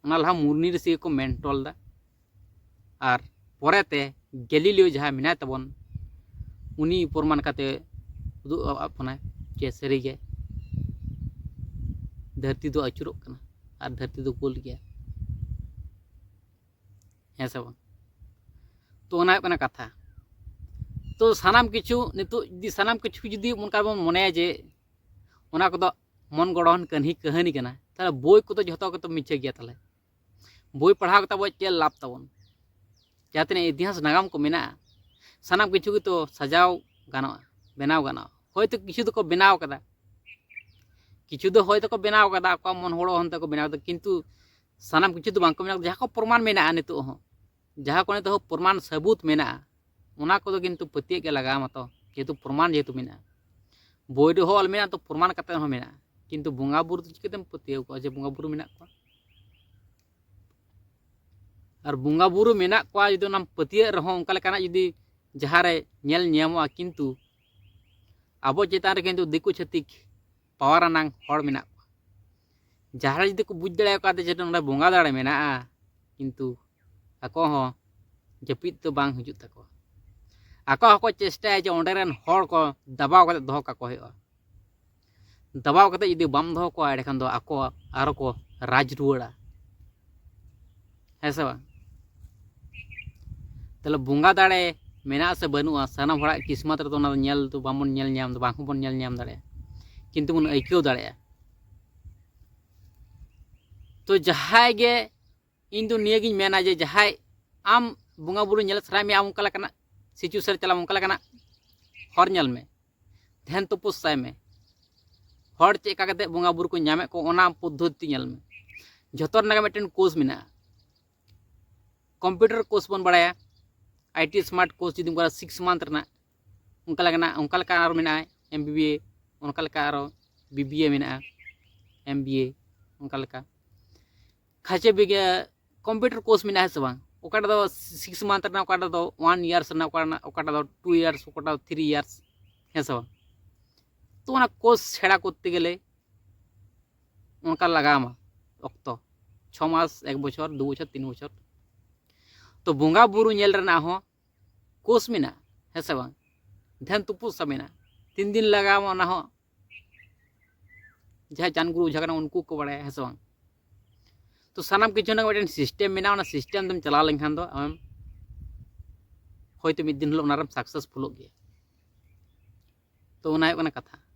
ᱚᱱᱟ ᱞᱟᱦᱟ ᱢᱩᱱᱤ ᱨᱤᱥᱤ ᱜᱮᱠᱚ ᱢᱮᱱ ᱦᱚᱴᱚ ᱞᱮᱫᱟ᱾ ᱟᱨ ᱯᱚᱨᱮᱛᱮ ᱜᱮᱞᱤᱞᱤᱭᱳ ᱡᱟᱦᱟᱸᱭ ᱢᱮᱱᱟᱭ ᱛᱟᱵᱚᱱ, ᱩᱱᱤ ᱯᱨᱚᱢᱟᱱ ᱠᱟᱛᱮ ᱩᱫᱩᱜ ᱟᱫ ᱵᱚᱱᱟᱭ ᱡᱮ ᱥᱟᱹᱨᱤᱜᱮ ᱫᱷᱟᱹᱨᱛᱤ ᱫᱚ ᱟᱹᱪᱩᱨᱚᱜ ᱠᱟᱱᱟ ᱟᱨ ᱫᱷᱟᱹᱨᱛᱤ ᱫᱚ ᱜᱳᱞ ᱜᱮᱭᱟ, ᱦᱮᱸ ᱥᱮ ᱵᱟᱝ? ᱛᱚ ᱚᱱᱟ ᱦᱩᱭᱩᱜ ᱠᱟᱱᱟ ᱠᱟᱛᱷᱟ᱾ ᱛᱚ ᱥᱟᱱᱟᱢ ᱠᱤᱪᱷᱩ ᱱᱤᱛᱚᱜ ᱡᱩᱫᱤ ᱥᱟᱱᱟᱢ ᱠᱤᱪᱷᱩ ᱡᱩᱫᱤ ᱚᱱᱠᱟ ᱵᱚᱱ ᱢᱚᱱᱮᱭᱟ ᱡᱮ ᱚᱱᱟ ᱠᱚᱫᱚ ᱢᱚᱱ ᱜᱚᱲᱦᱚᱱ ᱠᱟᱹᱦᱱᱤ, ᱠᱟᱹᱦᱱᱤ ᱠᱟᱱᱟ, ᱛᱟᱦᱚᱞᱮ ᱵᱳᱭ ᱠᱚᱫᱚ ᱡᱷᱚᱛᱚ ᱜᱮᱛᱚ ᱢᱤᱪᱷᱟᱹ ᱜᱮᱭᱟ᱾ ᱛᱟᱦᱚᱞᱮ ᱵᱳᱭ ᱯᱟᱲᱦᱟᱣ ᱠᱟᱛᱮ ᱟᱵᱚᱣᱟᱜ ᱪᱮᱫ ᱞᱟᱵᱷ ᱛᱟᱵᱚᱱ? ᱡᱟᱦᱟᱸ ᱛᱤᱱᱟᱹᱜ ᱤᱛᱤᱦᱟᱥ ᱱᱟᱜᱟᱢ ᱠᱚ ᱢᱮᱱᱟᱜᱼᱟ, ᱥᱟᱱᱟᱢ ᱠᱤᱪᱷᱩ ᱜᱮᱛᱚ ᱥᱟᱡᱟᱣ ᱜᱟᱱᱚᱜᱼᱟ, ᱵᱮᱱᱟᱣ ᱜᱟᱱᱚᱜᱼᱟ᱾ ᱦᱚᱭᱛᱳ ᱠᱤᱪᱷᱩ ᱫᱚᱠᱚ ᱵᱮᱱᱟᱣ ᱠᱟᱫᱟ, ᱠᱤᱪᱷᱩ ᱫᱚ ᱦᱚᱭᱛᱳ ᱠᱚ ᱵᱮᱱᱟᱣ ᱠᱟᱫᱟ, ᱟᱠᱚᱣᱟᱜ ᱢᱚᱱ ᱦᱚᱲᱚ ᱦᱚᱱᱛᱮ ᱠᱚ ᱵᱮᱱᱟᱣ ᱠᱟᱫᱟ, ᱠᱤᱱᱛᱩ ᱥᱟᱱᱟᱢ ᱠᱤᱪᱷᱩ ᱫᱚ ᱵᱟᱝ ᱠᱚ ᱵᱮᱱᱟᱣ ᱠᱟᱫᱟ᱾ ᱡᱟᱦᱟᱸ ᱠᱚ ᱯᱨᱚᱢᱟᱱ ᱢᱮᱱᱟᱜᱼᱟ ᱱᱤᱛᱚᱜ ᱦᱚᱸ, ᱡᱟᱦᱟᱸ ᱠᱚ ᱱᱤᱛᱚᱜ ᱦᱚᱸ ᱯᱨᱚᱢᱟᱱ ᱥᱟᱹᱵᱩᱛ ᱢᱮᱱᱟᱜᱼᱟ, ᱚᱱᱟ ᱠᱚᱫᱚ ᱠᱤᱱᱛᱩ ᱯᱟᱹᱛᱭᱟᱹᱜ ᱜᱮ ᱞᱟᱜᱟᱣ ᱢᱟᱛᱚ, ᱡᱮᱦᱮᱛᱩ ᱯᱨᱚᱢᱟᱱ ᱡᱮᱦᱮᱛᱩ ᱢᱮᱱᱟᱜᱼᱟ᱾ ᱵᱳᱭ ᱨᱮᱦᱚᱸ ᱚᱞ ᱢᱮᱱᱟᱜᱼᱟ, ᱛᱚ ᱯᱨᱚᱢᱟᱱ ᱠᱟᱛᱮ ᱦᱚᱸ ᱢᱮᱱᱟᱜᱼᱟ, ᱠᱤᱱᱛᱩ ᱵᱚᱸᱜᱟ ᱵᱩᱨᱩ ᱫᱚ ᱪᱤᱠᱟᱹᱛᱮᱢ ᱯᱟᱹᱛᱭᱟᱹᱣ ᱠᱚᱣᱟ ᱡᱮ ᱵᱚᱸᱜᱟ ᱵᱩᱨᱩ ᱢᱮᱱᱟᱜ ᱠᱚᱣᱟ? ᱟᱨ ᱵᱚᱸᱜᱟ ᱵᱩᱨᱩ ᱢᱮᱱᱟᱜ ᱠᱚᱣᱟ ᱡᱩᱫᱤ ᱚᱱᱟᱢ ᱯᱟᱹᱛᱭᱟᱹᱜ ᱨᱮᱦᱚᱸ, ᱚᱱᱠᱟ ᱞᱮᱠᱟᱱᱟᱜ ᱡᱩᱫᱤ ᱡᱟᱦᱟᱸ ᱨᱮ ᱧᱮᱞ ᱧᱟᱢᱚᱜᱼᱟ, ᱠᱤᱱᱛᱩ ᱟᱵᱚ ᱪᱮᱛᱟᱱ ᱨᱮ ᱠᱤᱱᱛᱩ ᱫᱤᱠᱩ ᱪᱷᱟᱹᱛᱤᱠ ᱯᱟᱣᱟᱨ ᱟᱱᱟᱝ ᱦᱚᱲ ᱢᱮᱱᱟᱜ ᱠᱚᱣᱟ᱾ ᱡᱟᱦᱟᱸ ᱨᱮ ᱡᱩᱫᱤ ᱠᱚ ᱵᱩᱡᱽ ᱫᱟᱲᱮᱭᱟᱠᱚᱣᱟ ᱡᱮ ᱱᱚᱰᱮ ᱵᱚᱸᱜᱟ ᱫᱟᱲᱮ ᱢᱮᱱᱟᱜᱼᱟ, ᱠᱤᱱᱛᱩ ᱟᱠᱚ ᱦᱚᱸ ᱡᱟᱹᱯᱤᱫ ᱫᱚ ᱵᱟᱝ ᱦᱤᱡᱩᱜ ᱛᱟᱠᱚᱣᱟ᱾ ᱟᱠᱚ ᱦᱚᱸᱠᱚ ᱪᱮᱥᱴᱟᱭᱟ ᱡᱮ ᱚᱸᱰᱮ ᱨᱮᱱ ᱦᱚᱲ ᱠᱚ ᱫᱟᱵᱟᱣ ᱠᱟᱛᱮ ᱫᱚᱦᱚ ᱠᱟᱠᱚ ᱦᱩᱭᱩᱜᱼᱟ᱾ ᱫᱟᱵᱟᱣ ᱠᱟᱛᱮ ᱡᱩᱫᱤ ᱵᱟᱢ ᱫᱚᱦᱚ ᱠᱚᱣᱟ, ᱮᱸᱰᱮᱠᱷᱟᱱ ᱫᱚ ᱟᱠᱚ ᱟᱨᱚ ᱠᱚ ᱨᱟᱡᱽ ᱨᱩᱣᱟᱹᱲᱟ, ᱦᱮᱸ ᱥᱮ ᱵᱟᱝ? ᱛᱟᱦᱞᱮ ᱵᱚᱸᱜᱟ ᱫᱟᱲᱮ ᱢᱮᱱᱟᱜᱼᱟ ᱥᱮ ᱵᱟᱹᱱᱩᱜᱼᱟ, ᱥᱟᱱᱟᱢ ᱦᱚᱲᱟᱜ ᱠᱤᱥᱢᱟᱛ ᱨᱮᱫᱚ ᱚᱱᱟ ᱫᱚ ᱧᱮᱞ ᱫᱚ ᱵᱟᱵᱚᱱ ᱧᱮᱞ ᱧᱟᱢ ᱫᱟ, ᱵᱟᱝ ᱦᱚᱸᱵᱚᱱ ᱧᱮᱞ ᱧᱟᱢ ᱫᱟᱲᱮᱭᱟᱜᱼᱟ, ᱠᱤᱱᱛᱩ ᱵᱚᱱ ᱟᱹᱭᱠᱟᱹᱣ ᱫᱟᱲᱮᱭᱟᱜᱼᱟ᱾ ᱛᱚ ᱡᱟᱦᱟᱸᱭ ᱜᱮ, ᱤᱧ ᱫᱚ ᱱᱤᱭᱟᱹᱜᱤᱧ ᱢᱮᱱᱟ ᱡᱮ ᱡᱟᱦᱟᱸᱭ ᱟᱢ ᱵᱚᱸᱜᱟ ᱵᱩᱨᱩ ᱧᱮᱞ ᱥᱟᱱᱟᱭᱮᱫ ᱢᱮᱭᱟ, ᱟᱢ ᱚᱱᱠᱟ ᱞᱮᱠᱟᱱᱟᱜ ᱥᱤᱪᱩᱭᱮᱥᱚᱱ ᱨᱮ ᱪᱟᱞᱟᱜ ᱟᱢ, ᱚᱱᱠᱟ ᱞᱮᱠᱟᱱᱟᱜ ᱦᱚᱨ ᱧᱮᱞ ᱢᱮ, ᱫᱷᱮᱱ ᱛᱚᱯᱚᱥᱟᱭ ᱢᱮ, ᱦᱚᱲ ᱪᱮᱫ ᱞᱮᱠᱟ ᱠᱟᱛᱮ ᱵᱚᱸᱜᱟ ᱵᱩᱨᱩ ᱠᱚ ᱧᱟᱢᱮᱫ ᱠᱚ, ᱚᱱᱟ ᱯᱚᱫᱽᱫᱷᱚᱛᱤ ᱧᱮᱞ ᱢᱮ᱾ ᱡᱷᱚᱛᱚ ᱨᱮᱱᱟᱜ ᱜᱮ ᱢᱤᱫᱴᱮᱱ ᱠᱳᱨᱥ ᱢᱮᱱᱟᱜᱼᱟ᱾ ᱠᱚᱢᱯᱤᱭᱩᱴᱟᱨ ᱠᱳᱨᱥ ᱵᱚᱱ ᱵᱟᱲᱟᱭᱟ, ᱟᱭ ᱴᱤ ᱥᱢᱟᱨᱴ ᱠᱳᱨᱥ ᱡᱩᱫᱤᱢ ᱠᱚᱨᱟᱣᱟ ᱥᱤᱠᱥ ᱢᱟᱱᱛᱷ ᱨᱮᱱᱟᱜ, ᱚᱱᱠᱟ ᱞᱮᱠᱟᱱᱟᱜ, ᱚᱱᱠᱟ ᱞᱮᱠᱟ ᱟᱨᱚ ᱢᱮᱱᱟᱜᱼᱟ ᱮᱢ ᱵᱤ ᱵᱤ ᱮ, ᱚᱱᱠᱟ ᱞᱮᱠᱟ ᱟᱨᱚ ᱵᱤ ᱵᱤ ᱮ ᱢᱮᱱᱟᱜᱼᱟ, ᱮᱢ ᱵᱤ ᱮ, ᱚᱱᱠᱟ ᱞᱮᱠᱟ ᱠᱷᱟᱪᱮ ᱵᱤᱜᱮ ᱠᱚᱢᱯᱤᱭᱩᱴᱟᱨ ᱠᱳᱨᱥ ᱢᱮᱱᱟᱜᱼᱟ, ᱦᱮᱸ ᱥᱮ ᱵᱟᱝ? ᱚᱠᱟᱴᱟᱜ ᱫᱚ ᱥᱤᱠᱥ ᱢᱟᱱᱛᱷ ᱨᱮᱱᱟᱜ, ᱚᱠᱟᱴᱟᱜ ᱫᱚ ᱳᱣᱟᱱ ᱤᱭᱟᱨᱥ ᱨᱮᱱᱟᱜ, ᱚᱠᱟᱴᱟᱜ, ᱚᱠᱟᱴᱟᱜ ᱫᱚ ᱴᱩ ᱤᱭᱟᱨᱥ, ᱚᱠᱟᱴᱟᱜ ᱫᱚ ᱛᱷᱨᱤ ᱤᱭᱟᱨᱥ, ᱦᱮᱸ ᱥᱮ ᱵᱟᱝ? ᱛᱚ ᱚᱱᱟ ᱠᱳᱨᱥ ᱥᱮᱬᱟ ᱠᱚᱨᱛᱮ ᱜᱮᱞᱮ ᱚᱱᱠᱟ ᱞᱟᱜᱟᱣ ᱟᱢᱟ ᱚᱠᱛᱚ, ᱪᱷᱚ ᱢᱟᱥ, ᱮᱠ ᱵᱚᱪᱷᱚᱨ, ᱫᱩ ᱵᱚᱪᱷᱚᱨ, ᱛᱤᱱ ᱵᱚᱪᱷᱚᱨ᱾ ᱛᱚ ᱵᱚᱸᱜᱟ ᱵᱩᱨᱩ ᱧᱮᱞ ᱨᱮᱱᱟᱜ ᱦᱚᱸ ᱠᱳᱨᱥ ᱢᱮᱱᱟᱜᱼᱟ, ᱦᱮᱸ ᱥᱮ ᱵᱟᱝ? ᱫᱷᱮᱱ ᱛᱩᱯᱩᱫ ᱥᱟ ᱢᱮᱱᱟᱜᱼᱟ, ᱛᱤᱱ ᱫᱤᱱ ᱞᱟᱜᱟᱣ ᱟᱢᱟ ᱚᱱᱟ ᱦᱚᱸ ᱡᱟᱦᱟᱸᱭ ᱪᱟᱸᱫ ᱜᱩᱨᱩ ᱚᱡᱷᱟ ᱠᱟᱱᱟ ᱩᱱᱠᱩ ᱠᱚ ᱵᱟᱲᱟᱭᱟ, ᱦᱮᱸ ᱥᱮ ᱵᱟᱝ? ᱛᱚ ᱥᱟᱱᱟᱢ ᱠᱤᱪᱷᱩ ᱨᱮᱱᱟᱜ ᱢᱤᱫᱴᱮᱱ ᱥᱤᱥᱴᱮᱢ ᱢᱮᱱᱟᱜᱼᱟ, ᱚᱱᱟ ᱥᱤᱥᱴᱮᱢ ᱛᱮᱢ ᱪᱟᱞᱟᱣ ᱞᱮᱱᱠᱷᱟᱱ ᱫᱚ ᱟᱢ ᱦᱚᱭᱛᱳ ᱢᱤᱫ ᱫᱤᱱ ᱦᱤᱞᱳᱜ ᱚᱱᱟ ᱨᱮᱢ ᱥᱟᱠᱥᱮᱥᱯᱷᱩᱞᱚᱜ ᱜᱮᱭᱟ᱾ ᱛᱚ ᱚᱱᱟ ᱦᱩᱭᱩᱜ ᱠᱟᱱᱟ ᱠᱟᱛᱷᱟ᱾